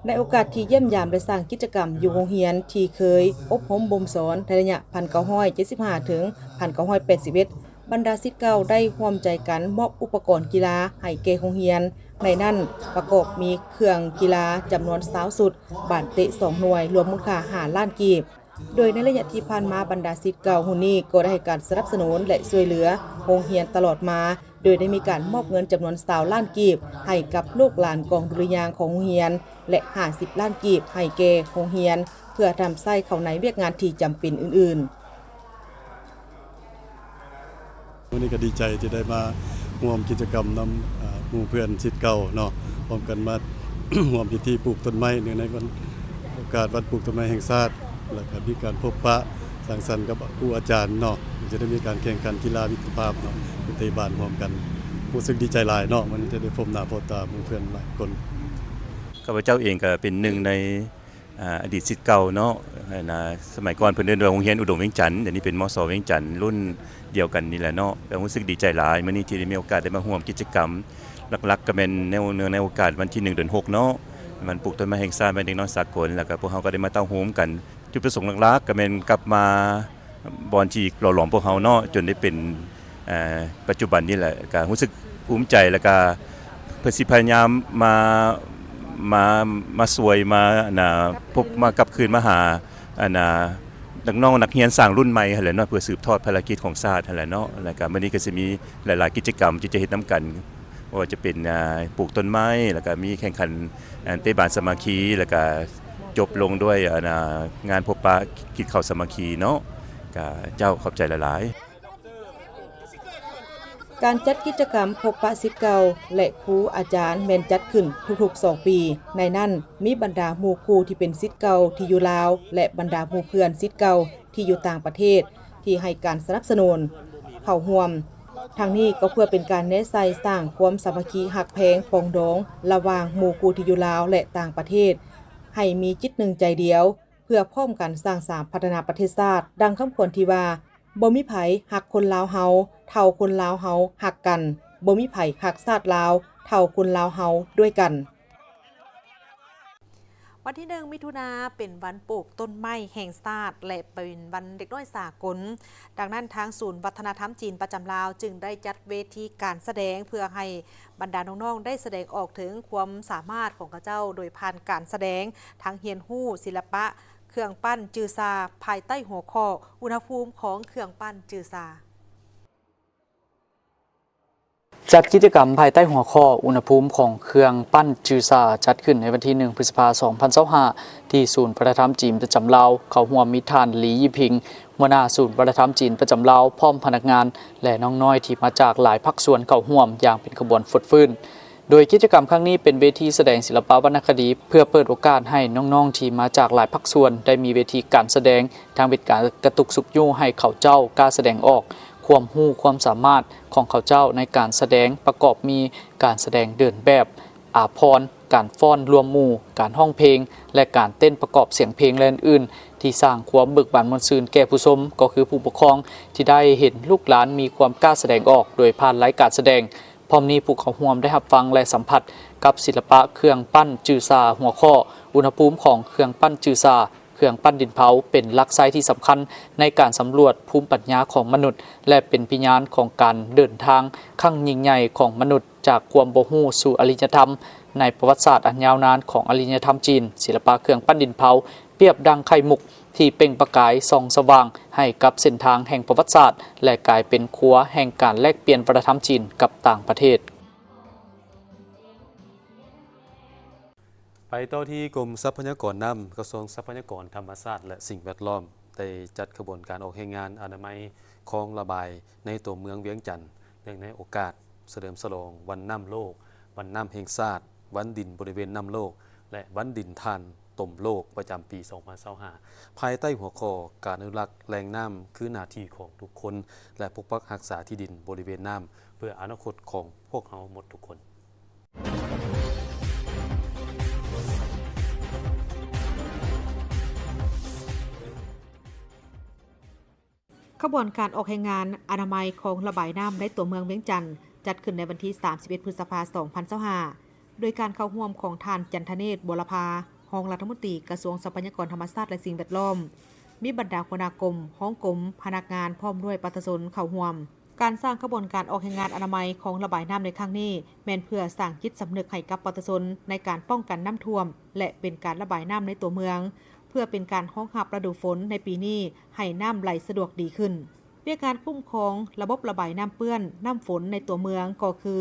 ໃນໂອກາດທີ່ຢ້ຽມຢາມ ແລະ ສ້າງກິດຈະກຳຢູ່ໂຮງຮຽນທີ່ເຄີຍອົບຮົມບົ່ມສອນໃນໄລຍະ ພັນເກົ້າຮ້ອຍເຈັດສິບຫ້າ ເຖິງ ພັນເກົ້າຮ້ອຍແປດສິບເອັດ ບັນດາສິດເກົ່າໄດ້ຮ່ວມໃຈກັນມອບອຸປະກອນກິລາໃຫ້ແກ່ໂຮງຮຽນ, ໃນນັ້ນປະກອບມີເຄື່ອງກິລາຈຳນວນຊາວຊຸດ, ບານເຕະສອງໜ່ວຍ, ລວມມູນຄ່າຫ້າລ້ານກີບ. ໂດຍໃນໄລຍະທີ່ຜ່ານມາ, ບັນດາສິດເກົ່າຮຸ່ນນີ້ກໍໄດ້ໃຫ້ການສະໜັບສະໜູນ ແລະ ຊ່ວຍເຫຼືອໂຮງຮຽນຕະຫຼອດມາ, ໂດຍໄດ້ມີການມອບເງິນຈຳນວນຊາວລ້ານກີບໃຫ້ກັບລູກຫຼານກອງດຸລິຍາງຂອງໂຮງຮຽນ ແລະ ຫ້າສິບລ້ານກີບໃຫ້ແກ່ໂຮງຮຽນ ເພື່ອນຳໃຊ້ເຂົ້າໃນວຽກງານທີ່ຈຳເປັນອື່ນໆ. ມື້ນີ້ກໍດີໃຈທີ່ໄດ້ມາຮ່ວມກິດຈະກຳນຳ ເອີ່ ໝູ່ເພື່ອນສິດເກົ່າເນາະ, ພ້ອມກັນມາ ຮ່ວມພິທີປູກຕົ້ນໄມ້ເນື່ອງໃນວັນ ໂອກາດວັນປູກຕົ້ນໄມ້ແຫ່ງຊາດ, ແລ້ວກໍມີການພົບປະສັງສັນກັບຄູອາຈານເນາະ, ຈະໄດ້ມີການແຂ່ງຂັນກິລາມິດຕະພາບເນາະ, ໄປເຕະບານພ້ອມກັນ. ຮູ້ສຶກດີໃຈຫຼາຍເນາະ, ມື້ນີ້ຈະໄດ້ພົບໜ້າພົບຕາໝູ່ເພື່ອນຫຼາຍຄົນ. ຂ້າພະເຈົ້າເອງກໍເປັນໜຶ່ງໃນ ອາ ອະດີດສິດເກົ່າເນາະ, ອັນນາ ສະໄໝກ່ອນເພິ່ນເອີ້ນວ່າໂຮງຮຽນອຸດົມວຽງຈັນ, ດຽວນີ້ເປັນ ມສ ວຽງຈັນ ລຸ້ນດຽວກັນນີ້ແຫຼະເນາະ. ກໍຮູ້ສຶກດີໃຈຫຼາຍ ມື້ນີ້ທີ່ໄດ້ມີໂອກາດໄດ້ມາຮ່ວມກິດຈະກຳ, ຫຼັກໆກໍແມ່ນແນວ ເນື່ອງໃນໂອກາດວັນທີໜຶ່ງ ເດືອນຫົກເນາະ, ວັນປູກຕົ້ນໄມ້ແຫ່ງຊາດ, ວັນເດັກນ້ອຍສາກົນ, ແລ້ວກໍພວກເຮົາກໍໄດ້ມາເຕົ້າໂຮມກັນ. ຈຸດປະສົງຫຼັກໆກໍແມ່ນກັບມາບ່ອນທີ່ຫຼໍ່ຫຼອມພວກເຮົາເນາະ, ຈົນໄດ້ເປັນ ເອີ່ ປັດຈຸບັນນີ້ແຫຼະ. ກໍຮູ້ສຶກພູມໃຈ ແລ້ວກໍເພິ່ນຊິພະຍາຍາມມາ ມາ ມາຊ່ວຍ ມາ ອັນນາ ພົບ ມາກັບຄືນມາຫາ ອັນນາ ນັກນ້ອງນັກຮຽນຊ່າງລຸ້ນໃໝ່ຫັ້ນແຫຼະເນາະ, ເພື່ອສືບທອດພາລະກິດຂອງຊາດຫັ້ນແຫຼະເນາະ. ແລ້ວກໍມື້ນີ້ກໍຊິມີຫຼາຍໆກິດຈະກຳທີ່ຈະເຮັດນຳກັນ, ບໍ່ວ່າຈະເປັນ ອາ ປູກຕົ້ນໄມ້, ແລ້ວກໍມີແຂ່ງຂັນ ອາ ເຕະບານສາມັກຄີ, ແລ້ວກໍຈົບລົງດ້ວຍ ອັນນາ ງານພົບປະກິນເຂົ້າສາມັກຄີເນາະ. ກໍເຈົ້າ ຂອບໃຈຫຼາຍໆ. ການຈັດກິດຈະກຳພົບປະສິດເກົ່າ ແລະ ຄູອາຈານແມ່ນຈັດຂຶ້ນທຸກໆສອງປີ. ໃນນັ້ນມີບັນດາໝູ່ຄູ່ທີ່ເປັນສິດເກົ່າທີ່ຢູ່ລາວ ແລະ ບັນດາໝູ່ເພື່ອນສິດເກົ່າທີ່ຢູ່ຕ່າງປະເທດທີ່ໃຫ້ການສະໜັບສະໜູນເຂົ້າຮ່ວມ. ທັງນີ້ກໍເພື່ອເປັນການແນໃສ່ສ້າງຄວາມສາມັກຄີຮັກແພງປອງດອງລະຫວ່າງໝູ່ຄູ່ທີ່ຢູ່ລາວ ແລະ ຕ່າງປະເທດ ໃຫ້ມີຈິດໜຶ່ງໃຈດຽວ ເພື່ອພ້ອມກັນສ້າງສາພັດທະນາປະເທດຊາດ. ດັ່ງຄຳຂວັນທີ່ວ່າ, ບໍ່ມີໃຜຮັກຄົນລາວເຮົາເທົ່າຄົນລາວເຮົາຮັກກັນ, ບໍ່ມີໃຜຮັກຊາດລາວເທົ່າຄົນລາວເຮົາດ້ວຍກັນ. ວັນທີໜຶ່ງ ມິຖຸນາ ເປັນວັນປູກຕົ້ນໄມ້ແຫ່ງຊາດ ແລະ ເປັນວັນເດັກນ້ອຍສາກົນ. ດັ່ງນັ້ນ, ທາງສູນວັດທະນະທຳຈີນປະຈຳລາວຈຶ່ງໄດ້ຈັດເວທີການສະແດງ ເພື່ອໃຫ້ບັນດານ້ອງໆໄດ້ສະແດງອອກເຖິງຄວາມສາມາດຂອງເຂົາເຈົ້າ ໂດຍຜ່ານການສະແດງ ທັງຮຽນຮູ້ສິລະປະ ເຄື່ອງປັ້ນຈື່ຊາ ພາຍໃຕ້ຫົວຂໍ້ ອຸນຫະພູມຂອງເຄື່ອງປັ້ນຈື່ຊາ. ຈັດກິດຈະກຳພາຍໃຕ້ຫົວຂໍ້ ອຸນຫະພູມຂອງເຄື່ອງປັ້ນຈື່ຊາ ຈັດຂຶ້ນໃນວັນທີໜຶ່ງ ພຶດສະພາ ສອງພັນຊາວຫ້າ ທີ່ສູນວັດທະນະທຳຈີນປະຈຳລາວ. ເຂົ້າຮ່ວມມີທ່ານ ຫຼີ ຢີຜິງ ຫົວໜ້າສູນວັດທະນະທຳຈີນປະຈຳລາວ ພ້ອມພະນັກງານ ແລະ ນ້ອງນ້ອຍທີ່ມາຈາກຫຼາຍພາກສ່ວນເຂົ້າຮ່ວມຢ່າງເປັນຂະບວນຟົດຟື້ນ. ໂດຍກິດຈະກຳຄັ້ງນີ້ເປັນເວທີສະແດງສິລະປະວັນນະຄະດີ ເພື່ອເປີດໂອກາດໃຫ້ນ້ອງໆທີ່ມາຈາກຫຼາຍພາກສ່ວນໄດ້ມີເວທີການສະແດງ, ທັງເປັນການກະຕຸກຊຸກຍູ້ໃຫ້ເຂົາເຈົ້າກ້າສະແດງອອກຄວາມຮູ້ຄວາມສາມາດຂອງເຂົາເຈົ້າໃນການສະແດງ, ປະກອບມີການສະແດງເດີນແບບ, ອາພອນ, ການຟ້ອນລວມໝູ່, ການຮ້ອງເພງ ແລະ ການເຕັ້ນປະກອບສຽງເພງ ແລະ ອື່ນໆ ທີ່ສ້າງຄວາມເບີກບານມ່ວນຊື່ນແກ່ຜູ້ຊົມ ກໍຄືຜູ້ປົກຄອງທີ່ໄດ້ເຫັນລູກຫຼານມີຄວາມກ້າສະແດງອອກໂດຍຜ່ານລາຍການສະແດງ. ພ້ອມນີ້ຜູ້ເຂົ້າຮ່ວມໄດ້ຮັບຟັງ ແລະ ສຳຜັດກັບສິລະປະເຄື່ອງປັ້ນຈື່ຊາ ຫົວຂໍ້ ອຸນຫະພູມຂອງເຄື່ອງປັ້ນຈື່ຊາ, ເຄື່ອງປັ້ນດິນເຜົາ ເປັນຫຼັກໄຊທີ່ສຳຄັນໃນການສຳຫຼວດພູມປັນຍາຂອງມະນຸດ ແລະ ເປັນພະຍານຂອງການເດີນທາງຄັ້ງຍິ່ງໃຫຍ່ຂອງມະນຸດ ຈາກຄວາມບໍ່ຮູ້ສູ່ອະລິຍະທຳ. ໃນປະຫວັດສາດອັນຍາວນານຂອງອະລິຍະທຳຈີນ, ສິລະປະເຄື່ອງປັ້ນດິນເຜົາ ປຽບດັ່ງໄຂ່ມຸກທີ່ເປັ່ງປະກາຍສ່ອງສະຫວ່າງໃຫ້ກັບເສັ້ນທາງແຫ່ງປະຫວັດສາດ ແລະ ກາຍເປັນຂົວແຫ່ງການແລກປ່ຽນວັດທະນະທຳຈີນກັບຕ່າງປະເທດ. ໄປຕໍ່ທີ່ກົມຊັບພະຍາກອນນ້ຳ, ກະຊວງຊັບພະຍາກອນທຳມະຊາດ ແລະ ສິ່ງແວດລ້ອມ ໄດ້ຈັດຂະບວນການອອກແຮງງານອະນາໄມຄອງລະບາຍໃນຕົວເມືອງວຽງຈັນ, ເນື່ອງໃນໂອກາດສະເຫຼີມສະຫຼອງວັນນ້ຳໂລກ, ວັນນ້ຳແຫ່ງຊາດ, ວັນດິນບໍລິເວນນ້ຳໂລກ ແລະ ວັນດິນຖ່ານ ຕົມໂລກ ປະຈຳປີສອງພັນຊາວຫ້າ ພາຍໃຕ້ຫົວຂໍ້ ການອະນຸລັກແຫຼ່ງນ້ຳຄືໜ້າທີ່ຂອງທຸກຄົນ ແລະ ປົກປັກຮັກສາທີ່ດິນບໍລິເວນນ້ຳ ເພື່ອອະນາຄົດຂອງພວກເຮົາໝົດທຸກຄົນ. ຂະບວນການອອກແຮງງານອະນາໄມຄອງລະບາຍນ້ຳໃນຕົວເມືອງວຽງຈັນ ຈັດຂຶ້ນໃນວັນທີສາມສິບເອັດ ພຶດສະພາ ສອງພັນຊາວຫ້າ ໂດຍການເຂົ້າຮ່ວມຂອງທ່ານ ຈັນທະເນດ ບົວລະພາ ຮອງລັດຖະມົນຕີກະຊວງຊັບພະຍາກອນທຳມະຊາດ ແລະ ສິ່ງແວດລ້ອມ, ມີບັນດາຫົວໜ້າກົມ, ຮອງກົມ, ພະນັກງານ ພ້ອມດ້ວຍປະຊາຊົນເຂົ້າຮ່ວມ. ການສ້າງຂະບວນການອອກແຮງງານອະນາໄມຄອງລະບາຍນ້ຳໃນຄັ້ງນີ້ ແມ່ນເພື່ອສ້າງຈິດສຳນຶກໃຫ້ກັບປະຊາຊົນໃນການປ້ອງກັນນ້ຳຖ້ວມ ແລະ ເປັນການລະບາຍນ້ຳໃນຕົວເມືອງ ເພື່ອເປັນການຮອງຮັບລະດູຝົນໃນປີນີ້ໃຫ້ນ້ຳໄຫຼສະດວກດີຂຶ້ນ. ວຽກງານຄຸ້ມຄອງລະບົບລະບາຍນ້ຳເປື້ອນ, ນ້ຳຝົນໃນຕົວເມືອງ ກໍຄື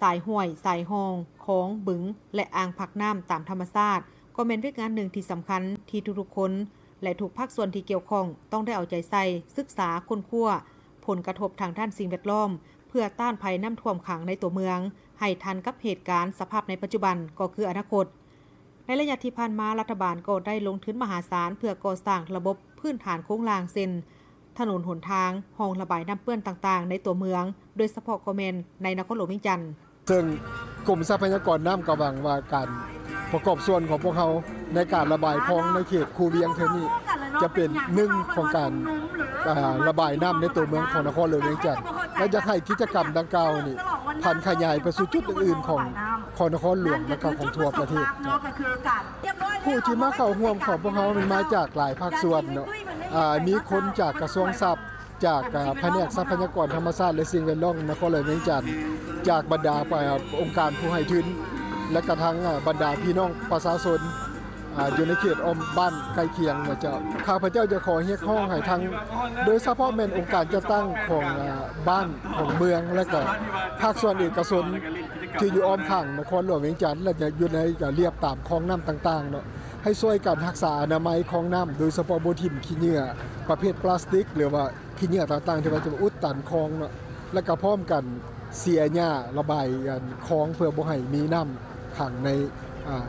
ສາຍຫ້ວຍ, ສາຍຮ່ອງ, ຄອງ, ບຶງ ແລະ ອ່າງພັກນ້ຳຕາມທຳມະຊາດ ກໍແມ່ນວຽກງານໜຶ່ງທີ່ສຳຄັນທີ່ທຸກໆຄົນ ແລະ ທຸກພາກສ່ວນທີ່ກ່ຽວຂ້ອງຕ້ອງໄດ້ເອົາໃຈໃສ່, ສຶກສາ, ຄົ້ນຄວ້າຜົນກະທົບທາງດ້ານສິ່ງແວດລ້ອມ ເພື່ອຕ້ານໄພນ້ຳຖ້ວມຂັງໃນຕົວເມືອງ ໃຫ້ທັນກັບເຫດການສະພາບໃນປັດຈຸບັນ ກໍຄືອະນາຄົດ. ໃນໄລຍະທີ່ຜ່ານມາ, ລັດຖະບານກໍໄດ້ລົງທຶນມະຫາສານເພື່ອກໍ່ສ້າງລະບົບພື້ນຖານໂຄງລ່າງ ເຊັ່ນ ຖະໜົນຫົນທາງ, ຮ່ອງລະບາຍນ້ຳເປື້ອນຕ່າງໆໃນຕົວເມືອງ, ໂດຍສະເພາະກໍແມ່ນໃນນະຄອນຫຼວງວຽງຈັນ. ເຊິ່ງກົມຊັບພະຍາກອນນ້ຳກໍຫວັງວ່າການປະກອບສ່ວນຂອງພວກເຮົາໃນການລະບາຍຄອງໃນເຂດຄູວຽງເທື່ອນີ້ ຈະເປັນໜຶ່ງຂອງການ ອາ ລະບາຍນ້ຳໃນຕົວເມືອງຂອງນະຄອນຫຼວງວຽງຈັນ ແລະ ຢາກໃຫ້ກິດຈະກຳດັ່ງກ່າວນີ້ຜັນຂະຫຍາຍໄປສູ່ຈຸດອື່ນໆຂອງ ຂອງນະຄອນຫຼວງ ແລະ ກໍຂອງທົ່ວປະເທດ. ຜູ້ທີ່ມາເຂົ້າຮ່ວມຂອງພວກເຮົາແມ່ນມາຈາກຫຼາຍພາກສ່ວນເນາະ, ອາ ມີຄົນຈາກກະຊວງຊັບ, ຈາກ ອາ ພະແນກຊັບພະຍາກອນທຳມະຊາດ ແລະ ສິ່ງແວດລ້ອມນະຄອນຫຼວງວຽງຈັນ, ຈາກບັນດາ ອາ ອົງການຜູ້ໃຫ້ທຶນ ແລະ ກະທັງ ອາ ບັນດາພີ່ນ້ອງປະຊາຊົນ ອາ ຢູ່ໃນເຂດອ້ອມບ້ານໃກ້ຄຽງນະເຈົ້າ. ຂ້າພະເຈົ້າຈະຂໍຮຽກຮ້ອງໃຫ້ທັງ ໂດຍສະເພາະແມ່ນອົງການຈັດຕັ້ງຂອງ ອາ ບ້ານ ຂອງເມືອງ ແລະ ກະພາກສ່ວນເອກະຊົນ ທີ່ຢູ່ອ້ອມຂ້າງນະຄອນຫຼວງວຽງຈັນ ແລະ ຈະຢູ່ໃນ ກະລຽບຕາມຄອງນ້ຳຕ່າງໆເນາະ ໃຫ້ຊ່ວຍກັນຮັກສາອະນາໄມຄອງນ້ຳ ໂດຍສະເພາະບໍ່ຖິ້ມຂີ້ເຫຍື້ອປະເພດປລາສຕິກ ຫຼືວ່າ ຂີ້ເຫຍື້ອຕ່າງໆ ທີ່ວ່າຈະມາອຸດຕັນຄອງເນາະ ແລະ ກະພ້ອມກັນເສຍຫຍ້າລະບາຍ ອັນ ຄອງ ເພື່ອບໍ່ໃຫ້ມີນ້ຳຂັງໃນ ອາ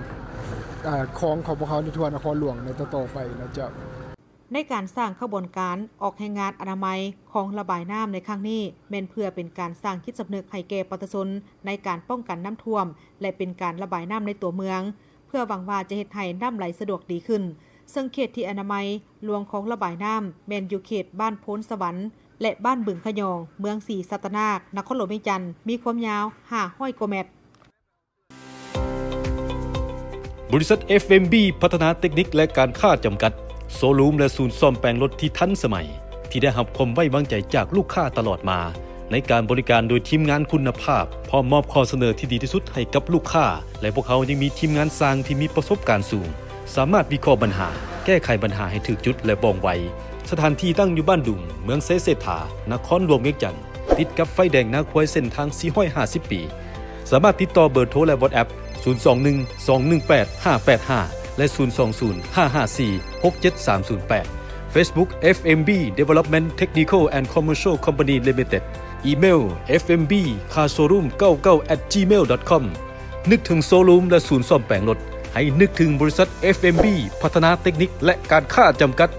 ອາ ຄອງຂອງພວກເຮົາໃນທົ່ວນະຄອນຫຼວງໃນຕໍ່ໆໄປນະເຈົ້າ. ໃນການສ້າງຂະບວນການອອກແຮງງານອະນາໄມຄອງລະບາຍນ້ຳໃນຄັ້ງນີ້ ແມ່ນເພື່ອເປັນການສ້າງຈິດສຳນຶກໃຫ້ແກ່ປະຊາຊົນໃນການປ້ອງກັນນ້ຳຖ້ວມ ແລະ ເປັນການລະບາຍນ້ຳໃນຕົວເມືອງ ເພື່ອຫວັງວ່າຈະເຮັດໃຫ້ນ້ຳໄຫຼສະດວກດີຂຶ້ນ. ເຊິ່ງເຂດທີ່ອະນາໄມລວງຄອງລະບາຍນ້ຳ ແມ່ນຢູ່ເຂດບ້ານໂພນສະຫວັນ ແລະ ບ້ານບຶງຂະຫຍອງ ເມືອງສີສັດຕະນາກ ນະຄອນຫຼວງວຽງຈັນ ມີຄວາມຍາວຫ້າຮ້ອຍກວ່າແມັດ. ບໍລິສັດ ເອັຟເອັມບີ ພັດທະນາເຕັກນິກ ແລະ ການຄ້າ ຈຳກັດ, ໂຊຣູມ ແລະ ສູນສ້ອມແປງລົດທີ່ທັນສະໄໝ ທີ່ໄດ້ຮັບຄວາມໄວ້ວາງໃຈຈາກລູກຄ້າຕະຫຼອດມາ ໃນການບໍລິການໂດຍທີມງານຄຸນນະພາບ, ພ້ອມມອບຂໍ້ສະເໜີທີ່ດີທີ່ສຸດໃຫ້ກັບລູກຄ້າ ແລະ ພວກເຮົາຍັງມີທີມງານຊ່າງທີ່ມີປະສົບການສູງ, ສາມາດວິເຄາະບັນຫາ, ແກ້ໄຂບັນຫາໃຫ້ຖືກຈຸດ ແລະ ວ່ອງໄວ. ສະຖານທີ່ຕັ້ງຢູ່ບ້ານດຸງ, ເມືອງໄຊເສດຖາ, ນະຄອນຫຼວງວຽງຈັນ, ຕິດກັບໄຟແດງນາຄວາຍເສັ້ນທາງສີ່ຮ້ອຍຫ້າສິບປີ. ສາມາດຕິດຕໍ່ເບີໂທ ແລະ ວັອດແອັບ ສູນສອງໜຶ່ງ ສອງໜຶ່ງແປດ ຫ້າແປດຫ້າ ແລະ ສູນສອງສູນ ຫ້າຫ້າສີ່ ຫົກເຈັດສາມສູນແປດ. Facebook ເອັຟເອັມບີ Development Technical and Commercial Company Limited. ອີເມວ ເອັຟເອັມບີ Car Showroom ເກົ້າເກົ້າ ແອັດ ຈີເມວ ດອດຄອມ. ນຶກເຖິງໂຊຣູມ ແລະ ສູນສ້ອມແປງລົດ, ໃຫ້ນຶກເຖິງບໍລິສັດ ເອັຟເອັມບີ ພັດທະນາເຕັກນິກ ແລະ ການຄ້າ ຈຳກັດ.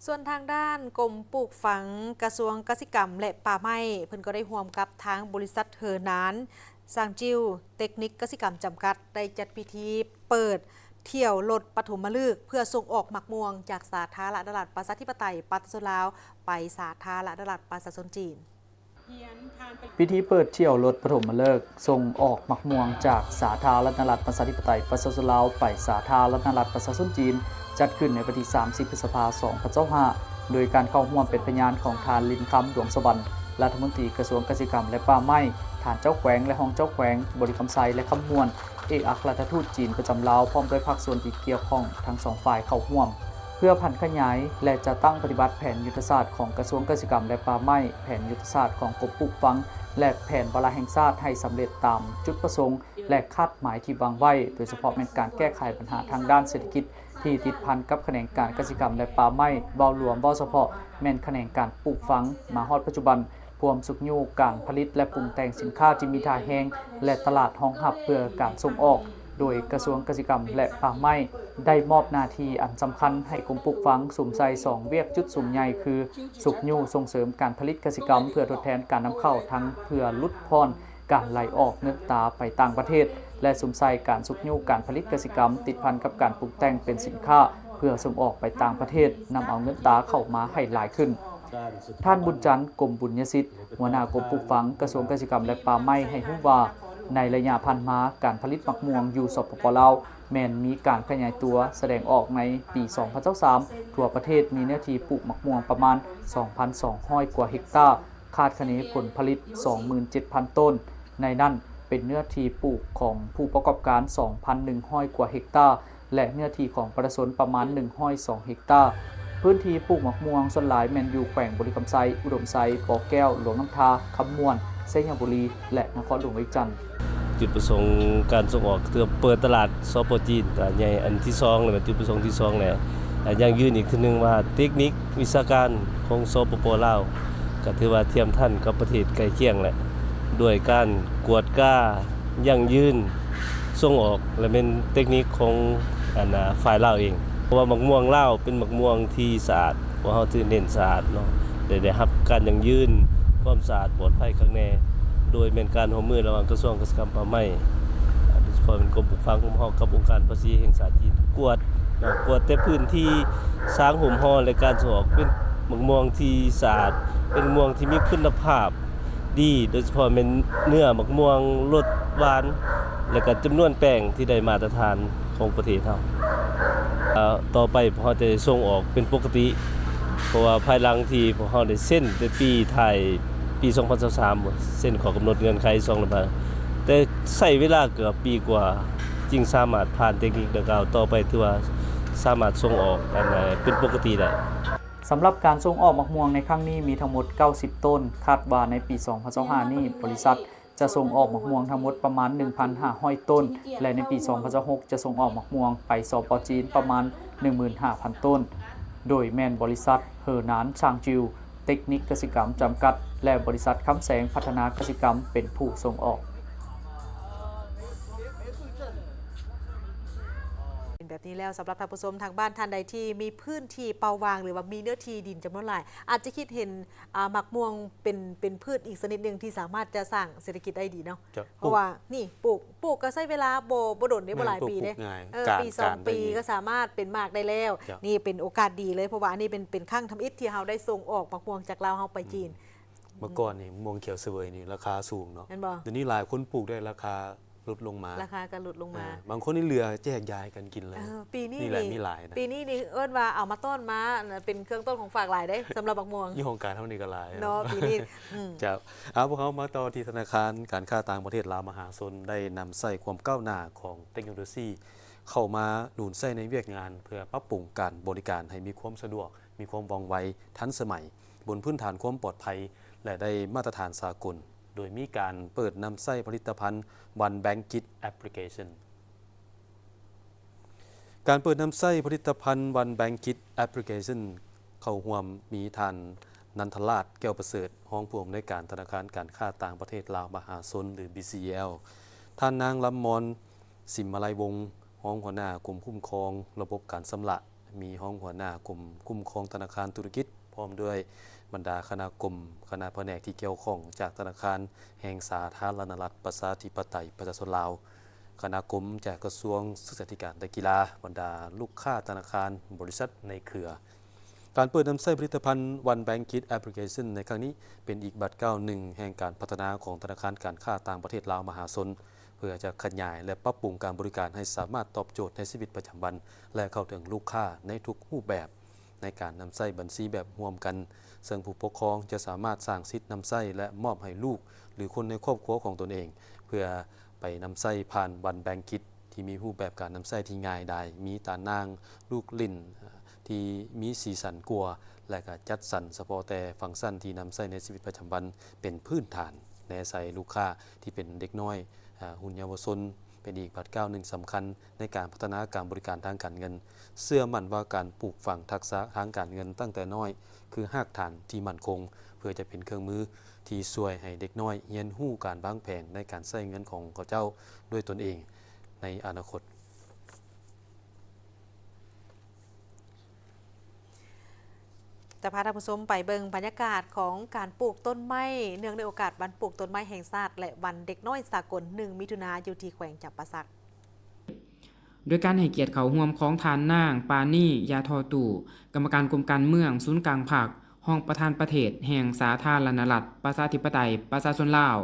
ສ່ວນທາງດ້ານກົມປູກຝັງ ກະຊວງກະສິກຳ ແລະ ປ່າໄມ້ ເພິ່ນກໍໄດ້ຮ່ວມກັບທາງບໍລິສັດເຮີນານ ຊາງຈິວ ເຕັກນິກກະສິກຳ ຈຳກັດ ໄດ້ຈັດພິທີເປີດຖ້ຽວລົດປະຖົມມະລຶກ ເພື່ອສົ່ງອອກໝາກມ່ວງຈາກສາທາລະນະລັດ ປະຊາທິປະໄຕ ປະຊາຊົນລາວ ໄປສາທາລະນະລັດ ປະຊາຊົນຈີນ. ພິທີເປີດຖ້ຽວລົດປະຖົມມະເລີກສົ່ງອອກໝາກມ່ວງຈາກສາທາລະນະລັດ ປະຊາທິປະໄຕ ປະຊາຊົນລາວ ໄປສາທາລະນະລັດ ປະຊາຊົນຈີນ ຈັດຂຶ້ນໃນວັນທີສາມສິບ ພຶດສະພາ ສອງພັນຊາວຫ້າ ໂດຍການເຂົ້າຮ່ວມເປັນພະຍານຂອງທ່ານ ລິນຄຳ ດວງສະຫວັນ ລັດຖະມົນຕີກະຊວງກະສິກຳ ແລະ ປ່າໄມ້, ທ່ານເຈົ້າແຂວງ ແລະ ຮອງເຈົ້າແຂວງ, ບໍລິຄຳໄຊ ແລະ ຄຳມ່ວນ ເອກອັກຄະລັດຖະທູດຈີນປະຈຳລາວ ພ້ອມດ້ວຍພາກສ່ວນທີ່ກ່ຽວຂ້ອງທັງສອງຝ່າຍເຂົ້າຮ່ວມ. ເພື່ອຜັນຂະຫຍາຍ ແລະ ຈັດຕັ້ງປະຕິບັດແຜນຍຸດທະສາດຂອງກະຊວງກະສິກຳ ແລະ ປ່າໄມ້, ແຜນຍຸດທະສາດຂອງກົມປູກຝັງ ແລະ ແຜນວາລະແຫ່ງຊາດໃຫ້ສຳເລັດຕາມຈຸດປະສົງ ແລະ ຄາດໝາຍທີ່ວາງໄວ້, ໂດຍສະເພາະແມ່ນການແກ້ໄຂບັນຫາທາງດ້ານເສດຖະກິດທີ່ຕິດພັນກັບຂະແໜງການກະສິກຳ ແລະ ປ່າໄມ້, ເວົ້າລວມ, ເວົ້າສະເພາະແມ່ນຂະແໜງການປູກຝັງ. ມາຮອດປັດຈຸບັນ, ພວມຊຸກຍູ້ການຜະລິດ ແລະ ປຸງແຕ່ງສິນຄ້າທີ່ມີທ່າແຮງ ແລະ ຕະຫຼາດຮອງຮັບເພື່ອການສົ່ງອອກ, ໂດຍກະຊວງກະສິກຳ ແລະ ປ່າໄມ້ ໄດ້ມອບໜ້າທີ່ອັນສຳຄັນໃຫ້ກົມປູກຝັງ ສຸມໃສ່ສອງວຽກຈຸດສຸມໃຫຍ່ ຄື ຊຸກຍູ້ສົ່ງເສີມການຜະລິດກະສິກຳ ເພື່ອທົດແທນການນຳເຂົ້າ ທັງເພື່ອຫຼຸດຜ່ອນການໄຫຼອອກເງິນຕາໄປຕ່າງປະເທດ ແລະ ສຸມໃສ່ການຊຸກຍູ້ການຜະລິດກະສິກຳ ຕິດພັນກັບການປຸງແຕ່ງເປັນສິນຄ້າ ເພື່ອສົ່ງອອກໄປຕ່າງປະເທດ, ນຳເອົາເງິນຕາເຂົ້າມາໃຫ້ຫຼາຍຂຶ້ນ. ທ່ານ ບຸນຈັນ ກົມບຸນຍະສິດ, ຫົວໜ້າກົມປູກຝັງ ກະຊວງກະສິກຳ ແລະ ປ່າໄມ້ ໃຫ້ຮູ້ວ່າ ໃນໄລຍະຜ່ານມາ, ການຜະລິດໝາກມ່ວງຢູ່ ສປປ ລາວ ແມ່ນມີການຂະຫຍາຍຕົວສະແດງອອກໃນປີສອງພັນຊາວສາມ. ທົ່ວປະເທດມີເນື້ອທີ່ປູກໝາກມ່ວງປະມານສອງພັນສອງຮ້ອຍກວ່າເຮັກຕາ, ຄາດຄະເນຜົນຜະລິດສອງໝື່ນເຈັດພັນໂຕນ, ໃນນັ້ນເປັນເນື້ອທີ່ປູກຂອງຜູ້ປະກອບການສອງພັນໜຶ່ງຮ້ອຍກວ່າເຮັກຕາ ແລະ ເນື້ອທີ່ຂອງປະຊາຊົນປະມານໜຶ່ງຮ້ອຍສອງເຮັກຕາ. ພື້ນທີ່ປູກໝາກມ່ວງສ່ວນຫຼາຍແມ່ນຢູ່ແຂວງບໍລິຄຳໄຊ, ອຸດົມໄຊ, ບໍ່ແກ້ວ, ຫຼວງນ້ຳທາ, ຄຳມ່ວນ, ໄຊຍະບູລີ ແລະ ນະຄອນຫຼວງວຽງຈັນ. ຈຸດປະສົງການສົ່ງອອກ ເພື່ອເປີດຕະຫຼາດ ສປ ຈີນ ກະໃຫຍ່. ອັນທີສອງ ແລະ ແມ່ນຈຸດປະສົງທີສອງ ແລະ ຢັ້ງຢືນອີກເທື່ອໜຶ່ງວ່າ ເຕັກນິກວິຊາການຂອງ ສປປ ລາວ ກະຖືວ່າທຽມທັນກັບປະເທດໃກ້ຄຽງແຫຼະ ດ້ວຍການກວດກາ ຢັ້ງຢືນ ສົ່ງອອກ ແລະ ແມ່ນເຕັກນິກຂອງ ອັນ ອາ ຝ່າຍລາວເອງ. ເພາະວ່າໝາກມ່ວງລາວເປັນໝາກມ່ວງທີ່ສະອາດ, ພວກເຮົາຖືເນັ້ນສະອາດເນາະ ແລະ ໄດ້ຮັບການຢັ້ງຢືນຄວາມສະອາດປອດໄພຄັກແນ່ ໂດຍແມ່ນການຮ່ວມມືລະຫວ່າງກະຊວງກະສິກຳ ປ່າໄມ້ ໂດຍສະເພາະແມ່ນກົມປູກຝັງຂອງເຮົາກັບອົງການພາສີແຫ່ງຊາດຈີນ ກວດເນາະ, ກວດແຕ່ພື້ນທີ່ສາງໂຮມຫໍ່ ແລະ ການສົ່ງອອກເປັນໝາກມ່ວງທີ່ສະອາດ, ເປັນໝາກມ່ວງທີ່ມີຄຸນນະພາບ ດີ, ໂດຍສະເພາະແມ່ນເນື້ອໝາກມ່ວງລົດຫວານ ແລະ ກະຈຳນວນແປ້ງທີ່ໄດ້ມາດຕະຖານຂອງປະເທດເຮົາ. ເອີ ຕໍ່ໄປພວກເຮົາຈະໄດ້ສົ່ງອອກເປັນປົກກະຕິ ເພາະວ່າພາຍຫຼັງທີ່ພວກເຮົາໄດ້ເຊັນແຕ່ປີທ້າຍ ປີສອງພັນຊາວສາມ ເຊັນຂໍ້ກຳນົດເງື່ອນໄຂສອງລະບາດ, ແຕ່ໃຊ້ເວລາເກືອບປີກວ່າ ຈຶ່ງສາມາດຜ່ານເຕັກນິກດັ່ງກ່າວ. ຕໍ່ໄປຖືວ່າສາມາດສົ່ງອອກ ອັນ ເປັນປົກກະຕິໄດ້. ສຳລັບການສົ່ງອອກໝາກມ່ວງໃນຄັ້ງນີ້ມີທັງໝົດເກົ້າສິບໂຕນ. ຄາດວ່າໃນປີສອງພັນຊາວຫ້ານີ້ ບໍລິສັດຈະສົ່ງອອກໝາກມ່ວງທັງໝົດປະມານໜຶ່ງພັນຫ້າຮ້ອຍໂຕນ ແລະ ໃນປີສອງພັນຊາວຫົກຈະສົ່ງອອກໝາກມ່ວງໄປ ສປ ຈີນ ປະມານໜຶ່ງໝື່ນຫ້າພັນໂຕນ, ໂດຍແມ່ນບໍລິສັດ ເຮີນານ ຊາງຈິວ ເຕັກນິກກະສິກຳ ຈຳກັດ ແລະ ບໍລິສັດ ຄຳແສງ ພັດທະນາກະສິກຳ ເປັນຜູ້ສົ່ງອອກ. ເປັນແບບນີ້ແລ້ວ ສຳລັບທ່ານຜູ້ຊົມທາງບ້ານ ທ່ານໃດທີ່ມີພື້ນທີ່ເປົ່າວ່າງ ຫຼືວ່າມີເນື້ອທີ່ດິນຈຳນວນຫຼາຍ ອາດຈະຄິດເຫັນ ອາ ໝາກມ່ວງເປັນ ເປັນພືດອີກຊະນິດໜຶ່ງທີ່ສາມາດຈະສ້າງເສດຖະກິດໄດ້ດີເນາະ. ເພາະວ່ານີ້ ປູກ ປູກກໍໃຊ້ເວລາບໍ່ ບໍ່ດົນເດ້ ບໍ່ຫຼາຍປີເດ້. ເອີ ປີສອງປີກໍສາມາດເປັນໝາກໄດ້ແລ້ວ. ນີ້ເປັນໂອກາດດີເລີຍ ເພາະວ່າອັນນີ້ເປັນ ເປັນຄັ້ງທຳອິດທີ່ເຮົາໄດ້ສົ່ງອອກໝາກມ່ວງຈາກລາວເຮົາໄປຈີນ. ເມື່ອກ່ອນນີ້ ມ່ວງຂຽວສະເຫວີຍນີ້ລາຄາສູງເນາະ. ແມ່ນບໍ່? ດຽວນີ້ຫຼາຍຄົນປູກໄດ້ລາຄາ ຫຼຸດລົງມາ ລາຄາກໍຫຼຸດລົງມາ. ເອີ ບາງຄົນນີ້ເຫຼືອແຈກຢາຍກັນກິນເລີຍ. ເອີ ປີນີ້ນີ້ແຫຼະມີຫຼາຍນະ. ປີນີ້ນີ້ເອີ້ນວ່າເອົາມາຕ້ອນມາ ເປັນເຄື່ອງຕົ້ນຂອງຝາກຫຼາຍເດ້ ສຳລັບໝາກມ່ວງ. ຢູ່ຫ້ອງການເຮົານີ້ກໍຫຼາຍເນາະ ເນາະ ປີນີ້. ເຈົ້າ. ເອົາ ພວກເຮົາມາຕໍ່ທີ່ທະນາຄານການຄ້າຕ່າງປະເທດລາວມະຫາຊົນ ໄດ້ນຳໃຊ້ຄວາມກ້າວໜ້າຂອງເຕັກໂນໂລຊີ ເຂົ້າມາໜູນໃຊ້ໃນວຽກງານ ເພື່ອປັບປຸງການບໍລິການໃຫ້ມີຄວາມສະດວກ, ມີຄວາມວ່ອງໄວ, ທັນສະໄໝ ບົນພື້ນຖານຄວາມປອດໄພ ແລະ ໄດ້ມາດຕະຖານສາກົນ. ໂດຍມີການເປີດນຳໃຊ້ຜະລິດຕະພັນ One Bank Kit Application. ການເປີດນຳໃຊ້ຜະລິດຕະພັນ One Bank Kit Application ເຂົ້າຮ່ວມມີທ່ານ ນັນທະລາດ ແກ້ວປະເສີດ ຮອງຜູ້ອຳນວຍການທະນາຄານການຄ້າຕ່າງປະເທດລາວມະຫາຊົນ ຫຼື ບີຊີແອລ, ທ່ານນາງ ລຳມອນ ສິມມະໄລວົງ ຮອງຫົວໜ້າກົມຄຸ້ມຄອງລະບົບການຊຳລະ, ມີຮອງຫົວໜ້າກົມຄຸ້ມຄອງທະນາຄານທຸລະກິດ ພ້ອມດ້ວຍບັນດາຄະນະກົມ, ຄະນະພະແນກທີ່ກ່ຽວຂ້ອງຈາກທະນາຄານແຫ່ງສາທາລະນະລັດ ປະຊາທິປະໄຕ ປະຊາຊົນລາວ, ຄະນະກົມຈາກກະຊວງສຶກສາທິການ ແລະ ກິລາ, ບັນດາລູກຄ້າທະນາຄານ, ບໍລິສັດໃນເຄືອ. ການເປີດນຳໃຊ້ຜະລິດຕະພັນ One Bank Kit Application ໃນຄັ້ງນີ້ ເປັນອີກບາດກ້າວໜຶ່ງແຫ່ງການພັດທະນາຂອງທະນາຄານການຄ້າຕ່າງປະເທດລາວມະຫາຊົນ ເພື່ອຈະຂະຫຍາຍ ແລະ ປັບປຸງການບໍລິການໃຫ້ສາມາດຕອບໂຈດໃນຊີວິດປະຈຳວັນ ແລະ ເຂົ້າເຖິງລູກຄ້າໃນທຸກຮູບແບບ ໃນການນຳໃຊ້ບັນຊີແບບຮ່ວມກັນ, ເຊິ່ງຜູ້ປົກຄອງຈະສາມາດສ້າງສິດນຳໃຊ້ ແລະ ມອບໃຫ້ລູກ ຫຼື ຄົນໃນຄອບຄົວຂອງຕົນເອງ ເພື່ອໄປນຳໃຊ້ຜ່ານ One Bank Kit ທີ່ມີຮູບແບບການນຳໃຊ້ທີ່ງ່າຍດາຍ, ມີຕາໜ່າງ, ລູກຫຼິ້ນ, ທີ່ມີສີສັນກວ່າ ແລະ ກະຈັດສັນສະເພາະແຕ່ຟັງຊັນທີ່ນຳໃຊ້ໃນຊີວິດປະຈຳວັນເປັນພື້ນຖານ, ແນໃສ່ລູກຄ້າທີ່ເປັນເດັກນ້ອຍ, ອາ, ຮຸນເຍົາວະຊົນ ເປັນອີກບາດກ້າວໜຶ່ງສຳຄັນໃນການພັດທະນາການບໍລິການທາງການເງິນ. ເຊື່ອໝັ້ນວ່າການປູກຝັງທັກສະທາງການເງິນຕັ້ງແຕ່ນ້ອຍ ຄືຮາກຖານທີ່ໝັ້ນຄົງ ເພື່ອຈະເປັນເຄື່ອງມືທີ່ຊ່ວຍໃຫ້ເດັກນ້ອຍຮຽນຮູ້ການວາງແຜນໃນການໃຊ້ເງິນຂອງເຂົາເຈົ້າດ້ວຍຕົນເອງໃນອະນາຄົດ. ຈະພາທ່ານຜູ້ຊົມໄປເບິ່ງບັນຍາກາດຂອງການປູກຕົ້ນໄມ້ ເນື່ອງໃນໂອກາດວັນປູກຕົ້ນໄມ້ແຫ່ງຊາດ ແລະ ວັນເດັກນ້ອຍສາກົນ ໜຶ່ງ ມິຖຸນາ ຢູ່ທີ່ແຂວງຈຳປາສັກ. ໂດຍການໃຫ້ກຽດເຂົ້າຮ່ວມຂອງທ່ານນາງ ປານີ ຢາທໍ່ຕູ້ ກຳມະການກົມການເມືອງສູນກາງພັກ, ຮອງປະທານປະເທດແຫ່ງສາທາລະນະລັດ ປະຊາທິປະໄຕ ປະຊາຊົນລາວ,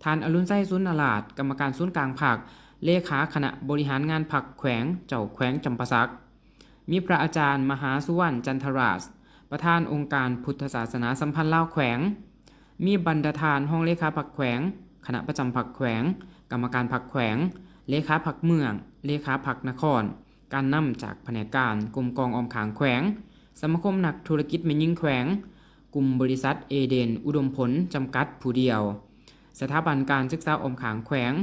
ທ່ານ ອະລຸນໄຊ ສູນນະລາດ ກຳມະການສູນກາງພັກ, ເລຂາຄະນະບໍລິຫານງານພັກແຂວງ, ເຈົ້າແຂວງຈຳປາສັກ, ມີພະອາຈານ ມະຫາສຸວັນ ຈັນທະຣາດ ປະທານອົງການພຸດທະສາສະໜາສຳພັນລາວແຂວງ, ມີບັນດາທ່ານຮອງເລຂາພັກແຂວງ, ຄະນະປະຈຳພັກແຂວງ, ກຳມະການພັກແຂວງ, ເລຂາພັກເມືອງ, ເລຂາພັກນະຄອນ, ການນຳຈາກພະແນກການ, ກົມກອງອ້ອມຂ້າງແຂວງ, ສະມາຄົມນັກທຸລະກິດແມ່ຍິງແຂວງ, ກຸ່ມບໍລິສັດເອເດນອຸດົມຜົນຈຳກັດຜູ້ດຽວ, ສະຖາບັນການສຶກສາອ້ອມຂ້າງແຂວງ,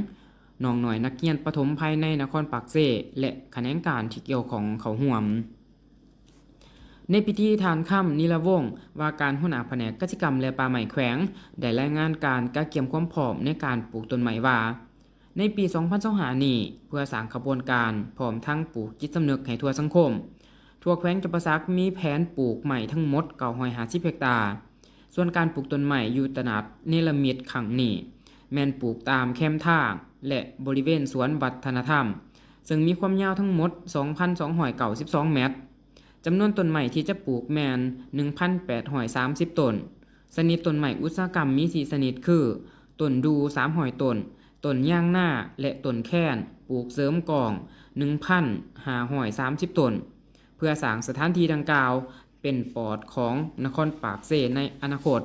ນ້ອງນ້ອຍນັກຮຽນປະຖົມພາຍໃນນະຄອນປາກເຊ ແລະ ຂະແໜງການທີ່ກ່ຽວຂ້ອງເຂົ້າຮ່ວມ. ໃນພິທີ ທ່ານ ຄຳ ນີລະວົງ ວ່າການຫົວໜ້າພະແນກກະສິກຳ ແລະ ປ່າໄມ້ແຂວງ ໄດ້ລາຍງານການກະກຽມຄວາມພ້ອມໃນການປູກຕົ້ນໄມ້ວ່າ, ໃນປີສອງພັນຊາວຫ້ານີ້ ເພື່ອສ້າງຂະບວນການພ້ອມທັງປູກຈິດສຳນຶກໃຫ້ທົ່ວສັງຄົມ, ທົ່ວແຂວງຈຳປາສັກມີແຜນປູກໄມ້ທັງໝົດເກົ້າຮ້ອຍຫ້າສິບເຮັກຕາ. ສ່ວນການປູກຕົ້ນໄມ້ຢູ່ຕະໜາດເນລະມິດຄັ້ງນີ້ ແມ່ນປູກຕາມແຄມທາງ ແລະ ບໍລິເວນສວນວັດທະນະທຳ, ເຊິ່ງມີຄວາມຍາວທັງໝົດສອງພັນສອງຮ້ອຍເກົ້າສິບສອງແມັດ. ຈຳນວນຕົ້ນໄມ້ທີ່ຈະປູກແມ່ນໜຶ່ງພັນແປດຮ້ອຍສາມສິບຕົ້ນ. ຊະນິດຕົ້ນໄມ້ອຸດສາຫະກຳມີສີ່ຊະນິດຄື ຕົ້ນດູສາມຮ້ອຍຕົ້ນ, ຕົ້ນຍາງນາ ແລະ ຕົ້ນແຄນ ປູກເສີມກ້ອງໜຶ່ງພັນຫ້າຮ້ອຍສາມສິບຕົ້ນ ເພື່ອສ້າງສະຖານທີ່ດັ່ງກ່າວເປັນປອດຂອງນະຄອນປາກເຊໃນອະນາຄົດ.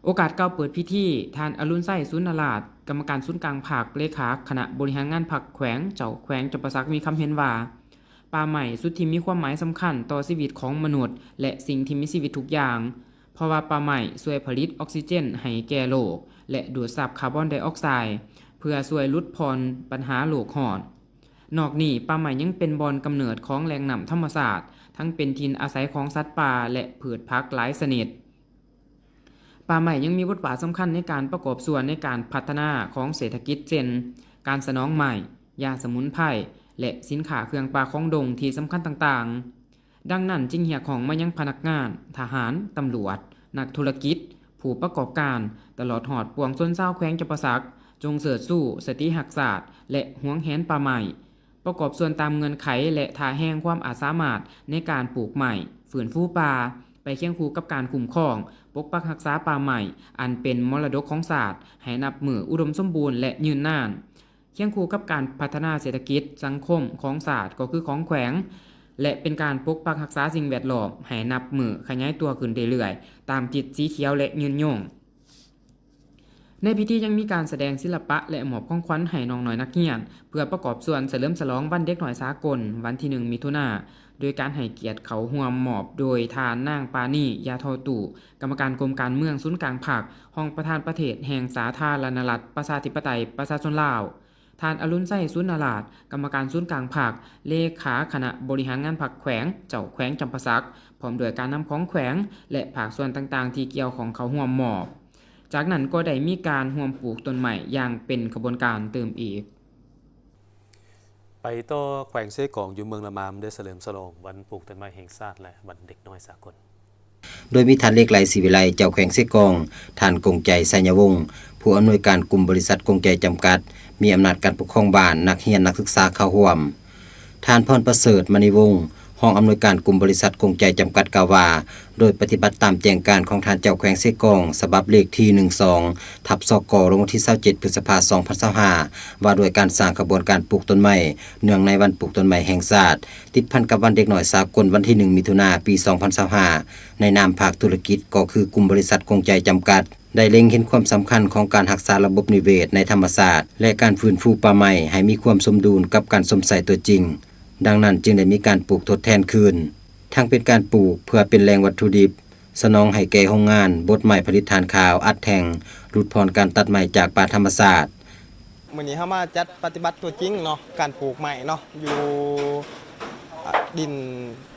ໂອກາດກ່າວເປີດພິທີ, ທ່ານ ອະລຸນໄຊ ສູນນະລາດ ກຳມະການສູນກາງພັກ, ເລຂາຄະນະບໍລິຫານງານພັກແຂວງ, ເຈົ້າແຂວງຈຳປາສັກ ມີຄຳເຫັນວ່າ ປ່າໄມ້ສຸດທີ່ມີຄວາມໝາຍສຳຄັນຕໍ່ຊີວິດຂອງມະນຸດ ແລະ ສິ່ງທີ່ມີຊີວິດທຸກຢ່າງ, ເພາະວ່າປ່າໄມ້ຊ່ວຍຜະລິດອອກຊີເຈນໃຫ້ແກ່ໂລກ ແລະ ດູດຊັບຄາບອນໄດອອກໄຊ ເພື່ອຊ່ວຍຫຼຸດຜ່ອນບັນຫາໂລກຮ້ອນ. ນອກນີ້, ປ່າໄມ້ຍັງເປັນບ່ອນກຳເນີດຂອງແຫຼ່ງນ້ຳທຳມະຊາດ, ທັງເປັນຖິ່ນອາໄສຂອງສັດປ່າ ແລະ ພືດຜັກຫຼາຍຊະນິດ. ປ່າໄມ້ຍັງມີບົດບາດສຳຄັນໃນການປະກອບສ່ວນໃນການພັດທະນາຂອງເສດຖະກິດ ເຊັ່ນ ການສະໜອງໄມ້, ຢາສະໝຸນໄພ ແລະ ສິນຄ້າເຄື່ອງປ່າຂອງດົງທີ່ສຳຄັນຕ່າງໆ. ດັ່ງນັ້ນຈຶ່ງຮຽກຮ້ອງມາຍັງພະນັກງານ, ທະຫານ, ຕຳຫຼວດ, ນັກທຸລະກິດ, ຜູ້ປະກອບການ, ຕະຫຼອດຮອດປວງຊົນຊາວແຂວງຈຳປາສັກ ຈົ່ງເຊີດຊູສະຕິຮັກຊາດ ແລະ ຫວງແຫນປ່າໄມ້, ປະກອບສ່ວນຕາມເງື່ອນໄຂ ແລະ ທ່າແຮງຄວາມອາດສາມາດໃນການປູກໄມ້, ຟື້ນຟູປ່າ, ໄປຄຽງຄູ່ກັບການຄຸ້ມຄອງ, ປົກປັກຮັກສາປ່າໄມ້ ອັນເປັນມໍລະດົກຂອງຊາດ ໃຫ້ນັບມື້ອຸດົມສົມບູນ ແລະ ຍືນນານ. ຄຽງຄູ່ກັບການພັດທະນາເສດຖະກິດ, ສັງຄົມຂອງຊາດກໍຄືຂອງແຂວງ ແລະ ເປັນການປົກປັກຮັກສາສິ່ງແວດລ້ອມໃຫ້ນັບມື້ຂະຫຍາຍຕົວຂຶ້ນເລື້ອຍໆ ຕາມທິດສີຂຽວ ແລະ ຍືນຍົງ. ໃນພິທີຍັງມີການສະແດງສິລະປະ ແລະ ມອບຂອງຂວັນໃຫ້ນ້ອງນ້ອຍນັກຮຽນ ເພື່ອປະກອບສ່ວນສະເຫຼີມສະຫຼອງວັນເດັກນ້ອຍສາກົນ ວັນທີໜຶ່ງ ມິຖຸນາ, ໂດຍການໃຫ້ກຽດເຂົ້າຮ່ວມມອບໂດຍທ່ານນາງ ປານີ ຢາທໍຕູ້ ກຳມະການກົມການເມືອງສູນກາງພັກ, ຮອງປະທານປະເທດແຫ່ງສາທາລະນະລັດ ປະຊາທິປະໄຕ ປະຊາຊົນລາວ, ທ່ານ ອະລຸນໄຊ ສູນນະລາດ ກຳມະການສູນກາງພັກ, ເລຂາຄະນະບໍລິຫານງານພັກແຂວງ, ເຈົ້າແຂວງຈຳປາສັກ, ພ້ອມດ້ວຍການນຳຂອງແຂວງ ແລະ ພາກສ່ວນຕ່າງໆທີ່ກ່ຽວຂ້ອງເຂົ້າຮ່ວມມອບ. ຈາກນັ້ນກໍໄດ້ມີການຮ່ວມປູກຕົ້ນໄມ້ຢ່າງເປັນຂະບວນການຕື່ມອີກ. ໄປຕໍ່ແຂວງເຊກອງ ຢູ່ເມືອງລະມາມ ໄດ້ສະເຫຼີມສະຫຼອງວັນປູກຕົ້ນໄມ້ແຫ່ງຊາດ ແລະ ວັນເດັກນ້ອຍສາກົນ. ໂດຍມີທ່ານ ເລກໄລ ສີວິໄລ ເຈົ້າແຂວງເຊກອງ, ທ່ານ ກົງໄຈ ໄຊຍະວົງ ຜູ້ອຳນວຍການກຸ່ມບໍລິສັດ ກົງໄຈ ຈຳກັດ, ມີອຳນາດການປົກຄອງບ້ານ, ນັກຮຽນ, ນັກສຶກສາເຂົ້າຮ່ວມ. ທ່ານ ພອນປະເສີດ ມະນີວົງ ຮອງອຳນວຍການກຸ່ມບໍລິສັດກົງໄຈຈຳກັດກ່າວວ່າ, ໂດຍປະຕິບັດຕາມແຈ້ງການຂອງທ່ານເຈົ້າແຂວງເຊກອງ ສະບັບເລກທີ ໜຶ່ງສອງ ທັບ ສກ ລົງວັນທີ ຊາວເຈັດ ພຶດສະພາ ສອງພັນຊາວຫ້າ ວ່າດ້ວຍການສ້າງຂະບວນການປູກຕົ້ນໄມ້ ເນື່ອງໃນວັນປູກຕົ້ນໄມ້ແຫ່ງຊາດ ຕິດພັນກັບວັນເດັກນ້ອຍສາກົນ ວັນທີ ໜຶ່ງ ມິຖຸນາ ປີ ສອງພັນຊາວຫ້າ ໃນນາມພາກທຸລະກິດ ກໍຄືກຸ່ມບໍລິສັດກົງໄຈຈຳກັດ ໄດ້ເລັງເຫັນຄວາມສຳຄັນຂອງການຮັກສາລະບົບນິເວດໃນທຳມະຊາດ ແລະ ການຟື້ນຟູປ່າໄມ້ໃຫ້ມີຄວາມສົມດຸນກັບການຊົມໃຊ້ຕົວຈິງ. ດັ່ງນັ້ນຈຶ່ງໄດ້ມີການປູກທົດແທນຄືນ, ທັງເປັນການປູກເພື່ອເປັນແຫຼ່ງວັດຖຸດິບ ສະໜອງໃຫ້ແກ່ໂຮງງານບົດໄມ້ຜະລິດຖ່ານຂາວອັດແທ່ງ, ຫຼຸດຜ່ອນການຕັດໄມ້ຈາກປ່າທຳມະຊາດ. ມື້ນີ້ເຮົາມາຈັດປະຕິບັດຕົວຈິງເນາະ ການປູກໄມ້ເນາະ ຢູ່ ອາ ດິນ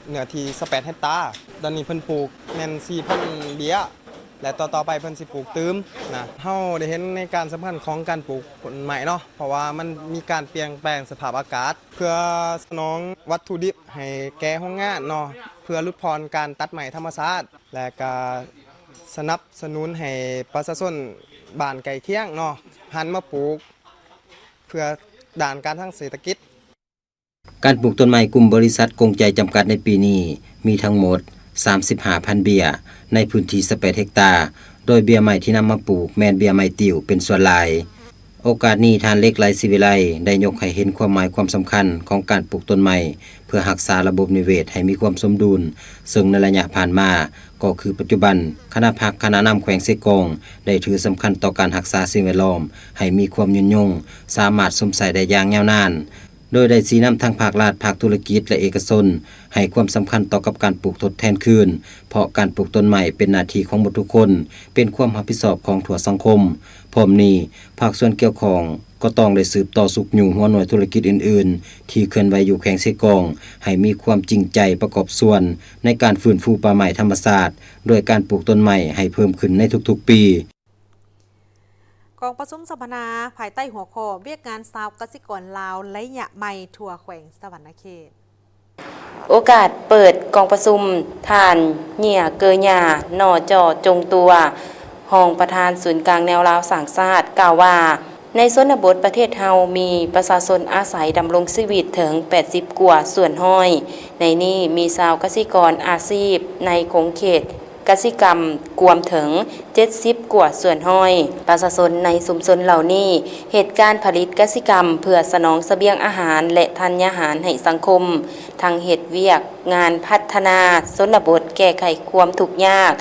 ເນື້ອທີ່ຊາວແປດເຮັກຕາ. ຕອນນີ້ເພິ່ນປູກແມ່ນສີ່ພັນເບ້ຍ ແລະ ຕໍ່ໆໄປເພິ່ນຊິປູກຕື່ມນະ. ເຮົາໄດ້ເຫັນໃນການສຳຄັນຂອງການປູກຕົ້ນໄມ້ເນາະ ເພາະວ່າມັນມີການປ່ຽນແປງສະພາບອາກາດ ເພື່ອສະໜອງວັດຖຸດິບໃຫ້ແກ່ໂຮງງານເນາະ ເພື່ອຫຼຸດຜ່ອນການຕັດໄມ້ທຳມະຊາດ ແລະ ກະສະໜັບສະໜູນໃຫ້ປະຊາຊົນບ້ານໃກ້ຄຽງເນາະ ຫັນມາປູກ ເພື່ອດ້ານການທາງເສດຖະກິດ. ການປູກຕົ້ນໄມ້ກຸ່ມບໍລິສັດກົງໃຈຈຳກັດໃນປີນີ້ມີທັງໝົດສາມສິບຫ້າພັນເບ້ຍ ໃນພື້ນທີ່ຊາວແປດເຮັກຕາ, ໂດຍເບ້ຍໄມ້ທີ່ນຳມາປູກແມ່ນເບ້ຍໄມ້ຕິ້ວເປັນສ່ວນຫຼາຍ. ໂອກາດນີ້ ທ່ານ ເລັກ ໄລສີວິໄລ ໄດ້ຍົກໃຫ້ເຫັນຄວາມໝາຍຄວາມສຳຄັນຂອງການປູກຕົ້ນໄມ້ ເພື່ອຮັກສາລະບົບນິເວດໃຫ້ມີຄວາມສົມດຸນ, ເຊິ່ງໃນໄລຍະຜ່ານມາ ກໍຄືປັດຈຸບັນ ຄະນະພັກຄະນະນຳແຂວງເຊກອງ ໄດ້ຖືສຳຄັນຕໍ່ການຮັກສາສິ່ງແວດລ້ອມໃຫ້ມີຄວາມຍືນຍົງ, ສາມາດຊົມໃຊ້ໄດ້ຢ່າງຍາວນານ. ໂດຍໄດ້ຊີ້ນຳທັງພາກລັດ, ພາກທຸລະກິດ ແລະ ເອກະຊົນ ໃຫ້ຄວາມສຳຄັນຕໍ່ກັບການປູກທົດແທນຄືນ, ເພາະການປູກຕົ້ນໄມ້ເປັນໜ້າທີ່ຂອງໝົດທຸກຄົນ, ເປັນຄວາມຮັບຜິດຊອບຂອງທົ່ວສັງຄົມ. ພ້ອມນີ້, ພາກສ່ວນກ່ຽວຂ້ອງກໍຕ້ອງໄດ້ສືບຕໍ່ຊຸກຍູ້ຫົວໜ່ວຍທຸລະກິດອື່ນໆ ທີ່ເຄື່ອນໄຫວຢູ່ແຂວງເຊກອງ ໃຫ້ມີຄວາມຈິງໃຈປະກອບສ່ວນໃນການຟື້ນຟູປ່າໄມ້ທຳມະຊາດ ດ້ວຍການປູກຕົ້ນໄມ້ໃຫ້ເພີ່ມຂຶ້ນໃນທຸກໆປີ. ກອງປະຊຸມສຳມະນາພາຍໃຕ້ຫົວຂໍ້ ວຽກງານຊາວກະສິກອນລາວໄລຍະໃໝ່ທົ່ວແຂວງສະຫວັນນະເຂດ. ໂອກາດເປີດກອງປະຊຸມ, ທ່ານ ເຫຍ ເກີຍາ ໜໍ່ຈໍ່ ຈົງຕົວ, ຮອງປະທານສູນກາງແນວລາວສ້າງຊາດ ກ່າວວ່າ ໃນຊົນນະບົດປະເທດເຮົາມີປະຊາຊົນອາໄສດຳລົງຊີວິດເຖິງແປດສິບກວ່າສ່ວນຮ້ອຍ, ໃນນີ້ມີຊາວກະສິກອນອາຊີບໃນຂົງເຂດ ກະສິກຳກວມເຖິງເຈັດສິບກວ່າສ່ວນຮ້ອຍ. ປະຊາຊົນໃນຊຸມຊົນເຫຼົ່ານີ້ເຮັດການຜະລິດກະສິກຳເພື່ອສະໜອງສະບຽງອາຫານ ແລະ ທັນຍາຫານໃຫ້ສັງຄົມ, ທັງເຮັດວຽກງານພັດທະນາຊົນນະບົດ, ແກ້ໄຂຄວາມທຸກຍາກ,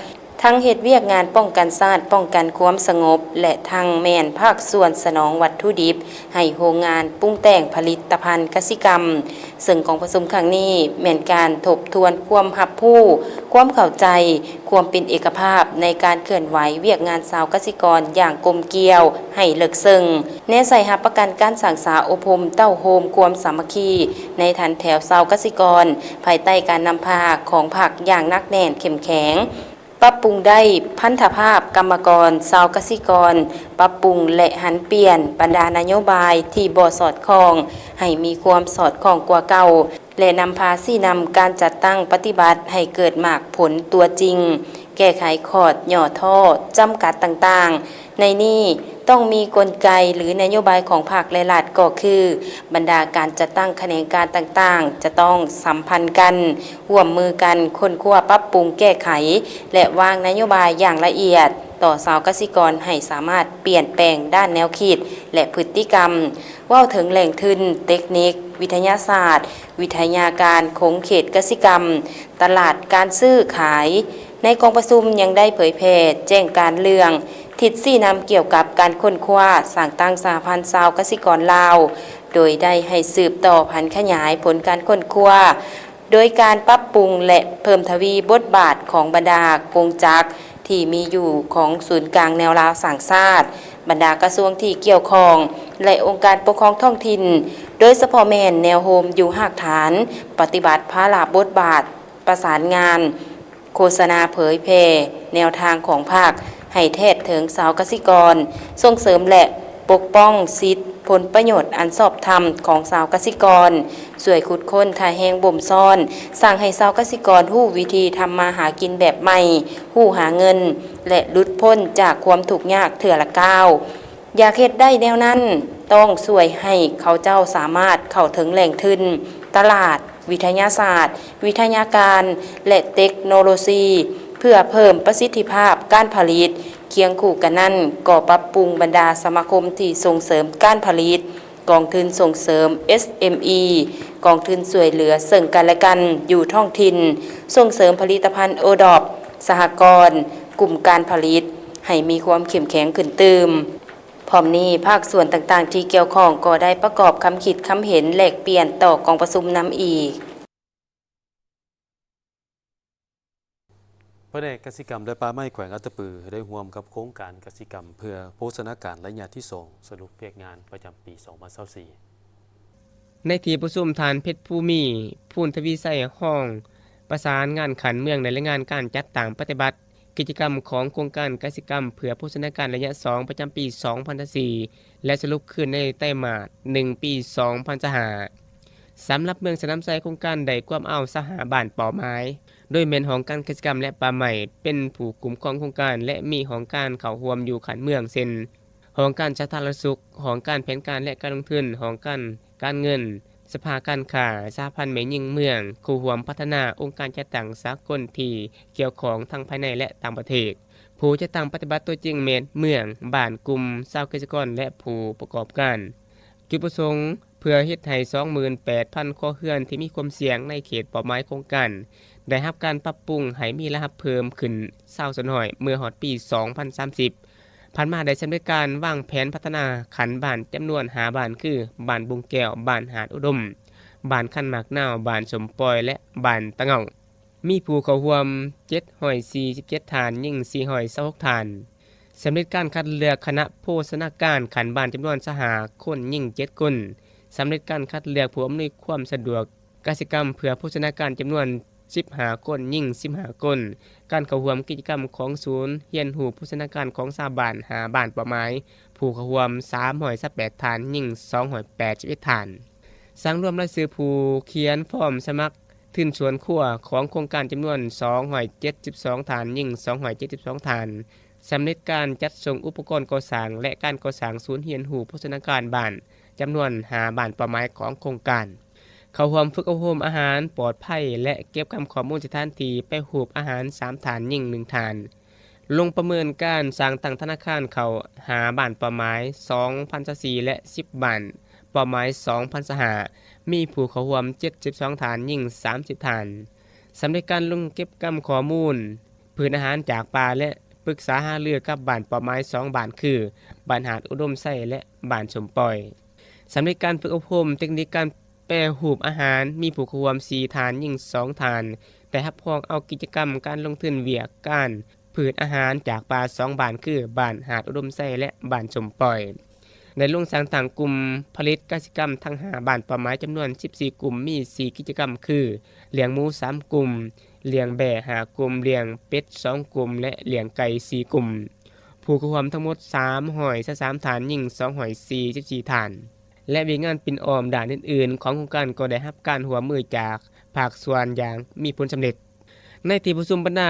ທັງເຮັດວຽກງານປ້ອງກັນຊາດ, ປ້ອງກັນຄວາມສະຫງົບ ແລະ ທັງແມ່ນພາກສ່ວນສະໜອງວັດຖຸດິບໃຫ້ໂຮງງານປຸງແຕ່ງຜະລິດຕະພັນກະສິກຳ. ເຊິ່ງກອງປະຊຸມຄັ້ງນີ້ແມ່ນການທົບທວນຄວາມຮັບຮູ້, ຄວາມເຂົ້າໃຈ, ຄວາມເປັນເອກະພາບໃນການເຄື່ອນໄຫວວຽກງານຊາວກະສິກອນຢ່າງກົມກ່ຽວໃຫ້ເລິກເຊິ່ງ, ແນໃສ່ຮັບປະກັນການສ້າງສາອົບຮົມເຕົ້າໂຮມຄວາມສາມັກຄີໃນຖັນແຖວຊາວກະສິກອນ ພາຍໃຕ້ການນຳພາຂອງພັກຢ່າງໜັກແໜ້ນເຂັ້ມແຂງ. ປັບປຸງໄດ້ພັນທະພາບກຳມະກອນຊາວກະສິກອນ, ປັບປຸງ ແລະ ຫັນປ່ຽນບັນດານະໂຍບາຍທີ່ບໍ່ສອດຄ່ອງໃຫ້ມີຄວາມສອດຄ່ອງກວ່າເກົ່າ ແລະ ນຳພາຊີ້ນຳການຈັດຕັ້ງປະຕິບັດໃຫ້ເກີດໝາກຜົນຕົວຈິງ, ແກ້ໄຂຂໍ້ຫຍໍ້ທໍ້ຈຳກັດຕ່າງໆ. ໃນນີ້ຕ້ອງມີກົນໄກ ຫຼື ນະໂຍບາຍຂອງພັກ ແລະ ລັດ ກໍຄື ບັນດາການຈັດຕັ້ງຂະແໜງການຕ່າງໆ ຈະຕ້ອງສຳພັນກັນ, ຮ່ວມມືກັນຄົ້ນຄວ້າ, ປັບປຸງ, ແກ້ໄຂ ແລະ ວາງນະໂຍບາຍຢ່າງລະອຽດຕໍ່ຊາວກະສິກອນໃຫ້ສາມາດປ່ຽນແປງດ້ານແນວຄິດ ແລະ ພຶດຕິກຳ. ເວົ້າເຖິງແຫຼ່ງທຶນ, ເຕັກນິກ, ວິທະຍາສາດ, ວິທະຍາການ, ຂົງເຂດກະສິກຳ, ຕະຫຼາດການຊື້ຂາຍ, ໃນກອງປະຊຸມຍັງໄດ້ເຜີຍແຜ່ແຈ້ງການເລື່ອງທິດຊີ້ນຳກ່ຽວກັບການຄົ້ນຄວ້າສ້າງຕັ້ງສະຫະພັນຊາວກະສິກອນລາວ, ໂດຍໄດ້ໃຫ້ສືບຕໍ່ຜັນຂະຫຍາຍຜົນການຄົ້ນຄວ້າ ໂດຍການປັບປຸງ ແລະ ເພີ່ມທະວີບົດບາດຂອງບັນດາກົງຈັກທີ່ມີຢູ່ຂອງສູນກາງແນວລາວສ້າງຊາດ, ບັນດາກະຊວງທີ່ກ່ຽວຂ້ອງ ແລະ ອົງການປົກຄອງທ້ອງຖິ່ນ, ໂດຍສະເພາະແມ່ນແນວໂຮມຢູ່ຮາກຖານ, ປະຕິບັດພາລະບົດບາດ, ປະສານງານ, ໂຄສະນາເຜີຍແຜ່ແນວທາງຂອງພັກໃຫ້ແທດເຖິງຊາວກະສິກອນ, ສົ່ງເສີມ ແລະ ປົກປ້ອງສິດຜົນປະໂຫຍດອັນຊອບທຳຂອງຊາວກະສິກອນ, ຊ່ວຍຂຸດຄົ້ນທ່າແຮງບົ່ມຊ້ອນ, ສ້າງໃຫ້ຊາວກະສິກອນຮູ້ວິທີທຳມາຫາກິນແບບໃໝ່, ຮູ້ຫາເງິນ ແລະ ຫຼຸດພົ້ນຈາກຄວາມທຸກຍາກເທື່ອລະກ້າວ. ຢາກເຮັດໄດ້ແນວນັ້ນ, ຕ້ອງຊ່ວຍໃຫ້ເຂົາເຈົ້າສາມາດເຂົ້າເຖິງແຫຼ່ງທຶນ, ຕະຫຼາດ, ວິທະຍາສາດ, ວິທະຍາການ ແລະ ເຕັກໂນໂລຊີ ເພື່ອເພີ່ມປະສິດທິພາບການຜະລິດ. ຄຽງຄູ່ກັນນັ້ນ, ກໍປັບປຸງບັນດາສະມາຄົມທີ່ສົ່ງເສີມການຜະລິດ, ກອງທຶນສົ່ງເສີມ ເອສເອັມອີ, ກອງທຶນຊ່ວຍເຫຼືອເຊິ່ງກັນແລະກັນຢູ່ທ້ອງຖິ່ນ, ສົ່ງເສີມຜະລິດຕະພັນໂອດອບ, ສະຫະກອນ, ກຸ່ມການຜະລິດ ໃຫ້ມີຄວາມເຂັ້ມແຂງຂຶ້ນຕື່ມ. ພ້ອມນີ້ ພາກສ່ວນຕ່າງໆທີ່ກ່ຽວຂ້ອງກໍໄດ້ປະກອບຄຳຄິດຄຳເຫັນແລກປ່ຽນຕໍ່ກອງປະຊຸມນຳອີກ. ພະແນກກະສິກຳ ແລະ ປ່າໄມ້ແຂວງອັດຕະປື ໄດ້ຮ່ວມກັບໂຄງການກະສິກຳເພື່ອໂພຊະນາການໄລຍະທີສອງ ສະຫຼຸບວຽກງານປະຈຳປີສອງພັນຊາວສີ່. ໃນທີ່ປະຊຸມ, ທ່ານ ເພັດພູມີ ພູນທະວີໄຊ ຮອງປະສານງານຂັ້ນເມືອງ ໄດ້ລາຍງານການຈັດຕັ້ງປະຕິບັດ ກິດຈະກຳຂອງໂຄງການກະສິກຳເພື່ອໂພຊະນາການໄລຍະສອງ ປະຈຳປີສອງພັນຊາວສີ່ ແລະ ສະຫຼຸບຄືນໃນໄຕມາດໜຶ່ງ ປີສອງພັນຊາວຫ້າ. ສຳລັບເມືອງສະໜາມໄຊ, ໂຄງການໄດ້ກວມເອົາຊາວຫ້າບ້ານເປົ້າໝາຍ, ໂດຍແມ່ນຫ້ອງການກະສິກຳ ແລະ ປ່າໄມ້ ເປັນຜູ້ຄຸ້ມຄອງໂຄງການ ແລະ ມີຫ້ອງການເຂົ້າຮ່ວມຢູ່ຂັ້ນເມືອງ ເຊັ່ນ ຫ້ອງການສາທາລະນະສຸກ, ຫ້ອງການແຜນການ ແລະ ການລົງທຶນ, ຫ້ອງການການເງິນ, ສະພາການຄ້າ, ສະຫະພັນແມ່ຍິງເມືອງ, ຄູ່ຮ່ວມພັດທະນາ, ອົງການຈັດຕັ້ງສາກົນທີ່ກ່ຽວຂ້ອງທັງພາຍໃນ ແລະ ຕ່າງປະເທດ. ຜູ້ຈັດຕັ້ງປະຕິບັດຕົວຈິງແມ່ນເມືອງ, ບ້ານ, ກຸ່ມຊາວກະສິກອນ ແລະ ຜູ້ປະກອບການ. ຈຸດປະສົງເພື່ອເຮັດໃຫ້ສອງໝື່ນແປດພັນຄົວເຮືອນທີ່ມີຄວາມສ່ຽງໃນເຂດເປົ້າໝາຍໂຄງການ ໄດ້ຮັບການປັບປຸງໃຫ້ມີລາຍຮັບເພີ່ມຂຶ້ນຊາວສ່ວນຮ້ອຍເມື່ອຮອດປີສອງພັນສາມສິບ. ຜ່ານມາໄດ້ສຳເລັດການວາງແຜນພັດທະນາຂັ້ນບ້ານຈຳນວນຫ້າບ້ານ ຄື ບ້ານບຸງແກ້ວ, ບ້ານຫາດອຸດົມ, ບ້ານຄັນໝາກນາວ, ບ້ານສົມປ່ອຍ ແລະ ບ້ານຕາເຫງົາ. ມີຜູ້ເຂົ້າຮ່ວມເຈັດຮ້ອຍສີ່ສິບເຈັດທ່ານ, ຍິງສີ່ຮ້ອຍຊາວຫົກທ່ານ. ສຳເລັດການຄັດເລືອກຄະນະໂພຊະນາການຂັ້ນບ້ານຈຳນວນຊາວຫ້າຄົນ, ຍິງເຈັດຄົນ. ສຳເລັດການຄັດເລືອກຜູ້ອຳນວຍຄວາມສະດວກກະສິກຳເພື່ອໂພຊະນາການຈຳນວນສິບຫ້າຄົນ, ຍິງສິບຫ້າຄົນ. ການເຂົ້າຮ່ວມກິດຈະກຳຂອງສູນຮຽນຮູ້ໂພຊະນາການຂອງຊາວບ້ານຫ້າບ້ານເປົ້າໝາຍ, ຜູ້ເຂົ້າຮ່ວມສາມຮ້ອຍຊາວແປດທ່ານ, ຍິງສອງຮ້ອຍແປດສິບເອັດທ່ານ. ສັງລວມລາຍຊື່ຜູ້ຂຽນຟອມສະໝັກທຶນສວນຄົວຂອງໂຄງການຈຳນວນສອງຮ້ອຍເຈັດສິບສອງທ່ານ, ຍິງສອງຮ້ອຍເຈັດສິບສອງທ່ານ. ສຳເລັດການຈັດສົ່ງອຸປະກອນກໍ່ສ້າງ ແລະ ການກໍ່ສ້າງສູນຮຽນຮູ້ໂພຊະນາການບ້ານ ຈຳນວນຫ້າບ້ານເປົ້າໝາຍຂອງໂຄງການ. ເຂົ້າຮ່ວມຝຶກອົບຮົມອາຫານປອດໄພ ແລະ ເກັບກຳຂໍ້ມູນສະຖານທີ່ແປຮູບອາຫານສາມທ່ານ, ຍິງໜຶ່ງທ່ານ. ລົງປະເມີນການສ້າງຕັ້ງທະນາຄານເຂົ້າຫ້າບ້ານເປົ້າໝາຍສອງພັນຊາວສີ່ ແລະ ສິບບ້ານເປົ້າໝາຍສອງພັນຊາວຫ້າ ມີຜູ້ເຂົ້າຮ່ວມເຈັດສິບສອງທ່ານ, ຍິງສາມສິບທ່ານ. ສຳເລັດການລົງເກັບກຳຂໍ້ມູນ ພືດອາຫານຈາກປ່າ ແລະ ປຶກສາຫາລືກັບບ້ານເປົ້າໝາຍສອງບ້ານ ຄື ບ້ານຫາດອຸດົມໄຊ ແລະ ບ້ານສົມປ່ອຍ. ສຳເລັດການຝຶກອົບຮົມເຕັກນິກການແປຮູບອາຫານ ມີຜູ້ເຂົ້າຮ່ວມສີ່ທ່ານ, ຍິງສອງທ່ານ, ໄດ້ຮັບຮອງເອົາກິດຈະກຳການລົງທຶນວຽກການ ພືດອາຫານຈາກປ່າສອງບ້ານ ຄື ບ້ານຫາດອຸດົມໄຊ ແລະ ບ້ານສົມປ່ອຍ. ໄດ້ລົງສ້າງຕັ້ງກຸ່ມຜະລິດກະສິກຳທັງຫ້າບ້ານເປົ້າໝາຍ ຈຳນວນສິບສີ່ກຸ່ມ, ມີສີ່ກິດຈະກຳ ຄື ລ້ຽງໝູສາມກຸ່ມ, ລ້ຽງແບ້ຫ້າກຸ່ມ, ລ້ຽງເປັດສອງກຸ່ມ ແລະ ລ້ຽງໄກ່ສີ່ກຸ່ມ. ຜູ້ເຂົ້າຮ່ວມທັງໝົດສາມຮ້ອຍຊາວສາມທ່ານ, ຍິງສອງຮ້ອຍສີ່ສິບສີ່ທ່ານ. ແລະ ວຽກງານປິ່ນອ້ອມດ້ານອື່ນໆຂອງໂຄງການກໍໄດ້ຮັບການຮ່ວມມືຈາກພາກສ່ວນຢ່າງມີຜົນສຳເລັດ. ໃນທີ່ປະຊຸມ, ບັນດາ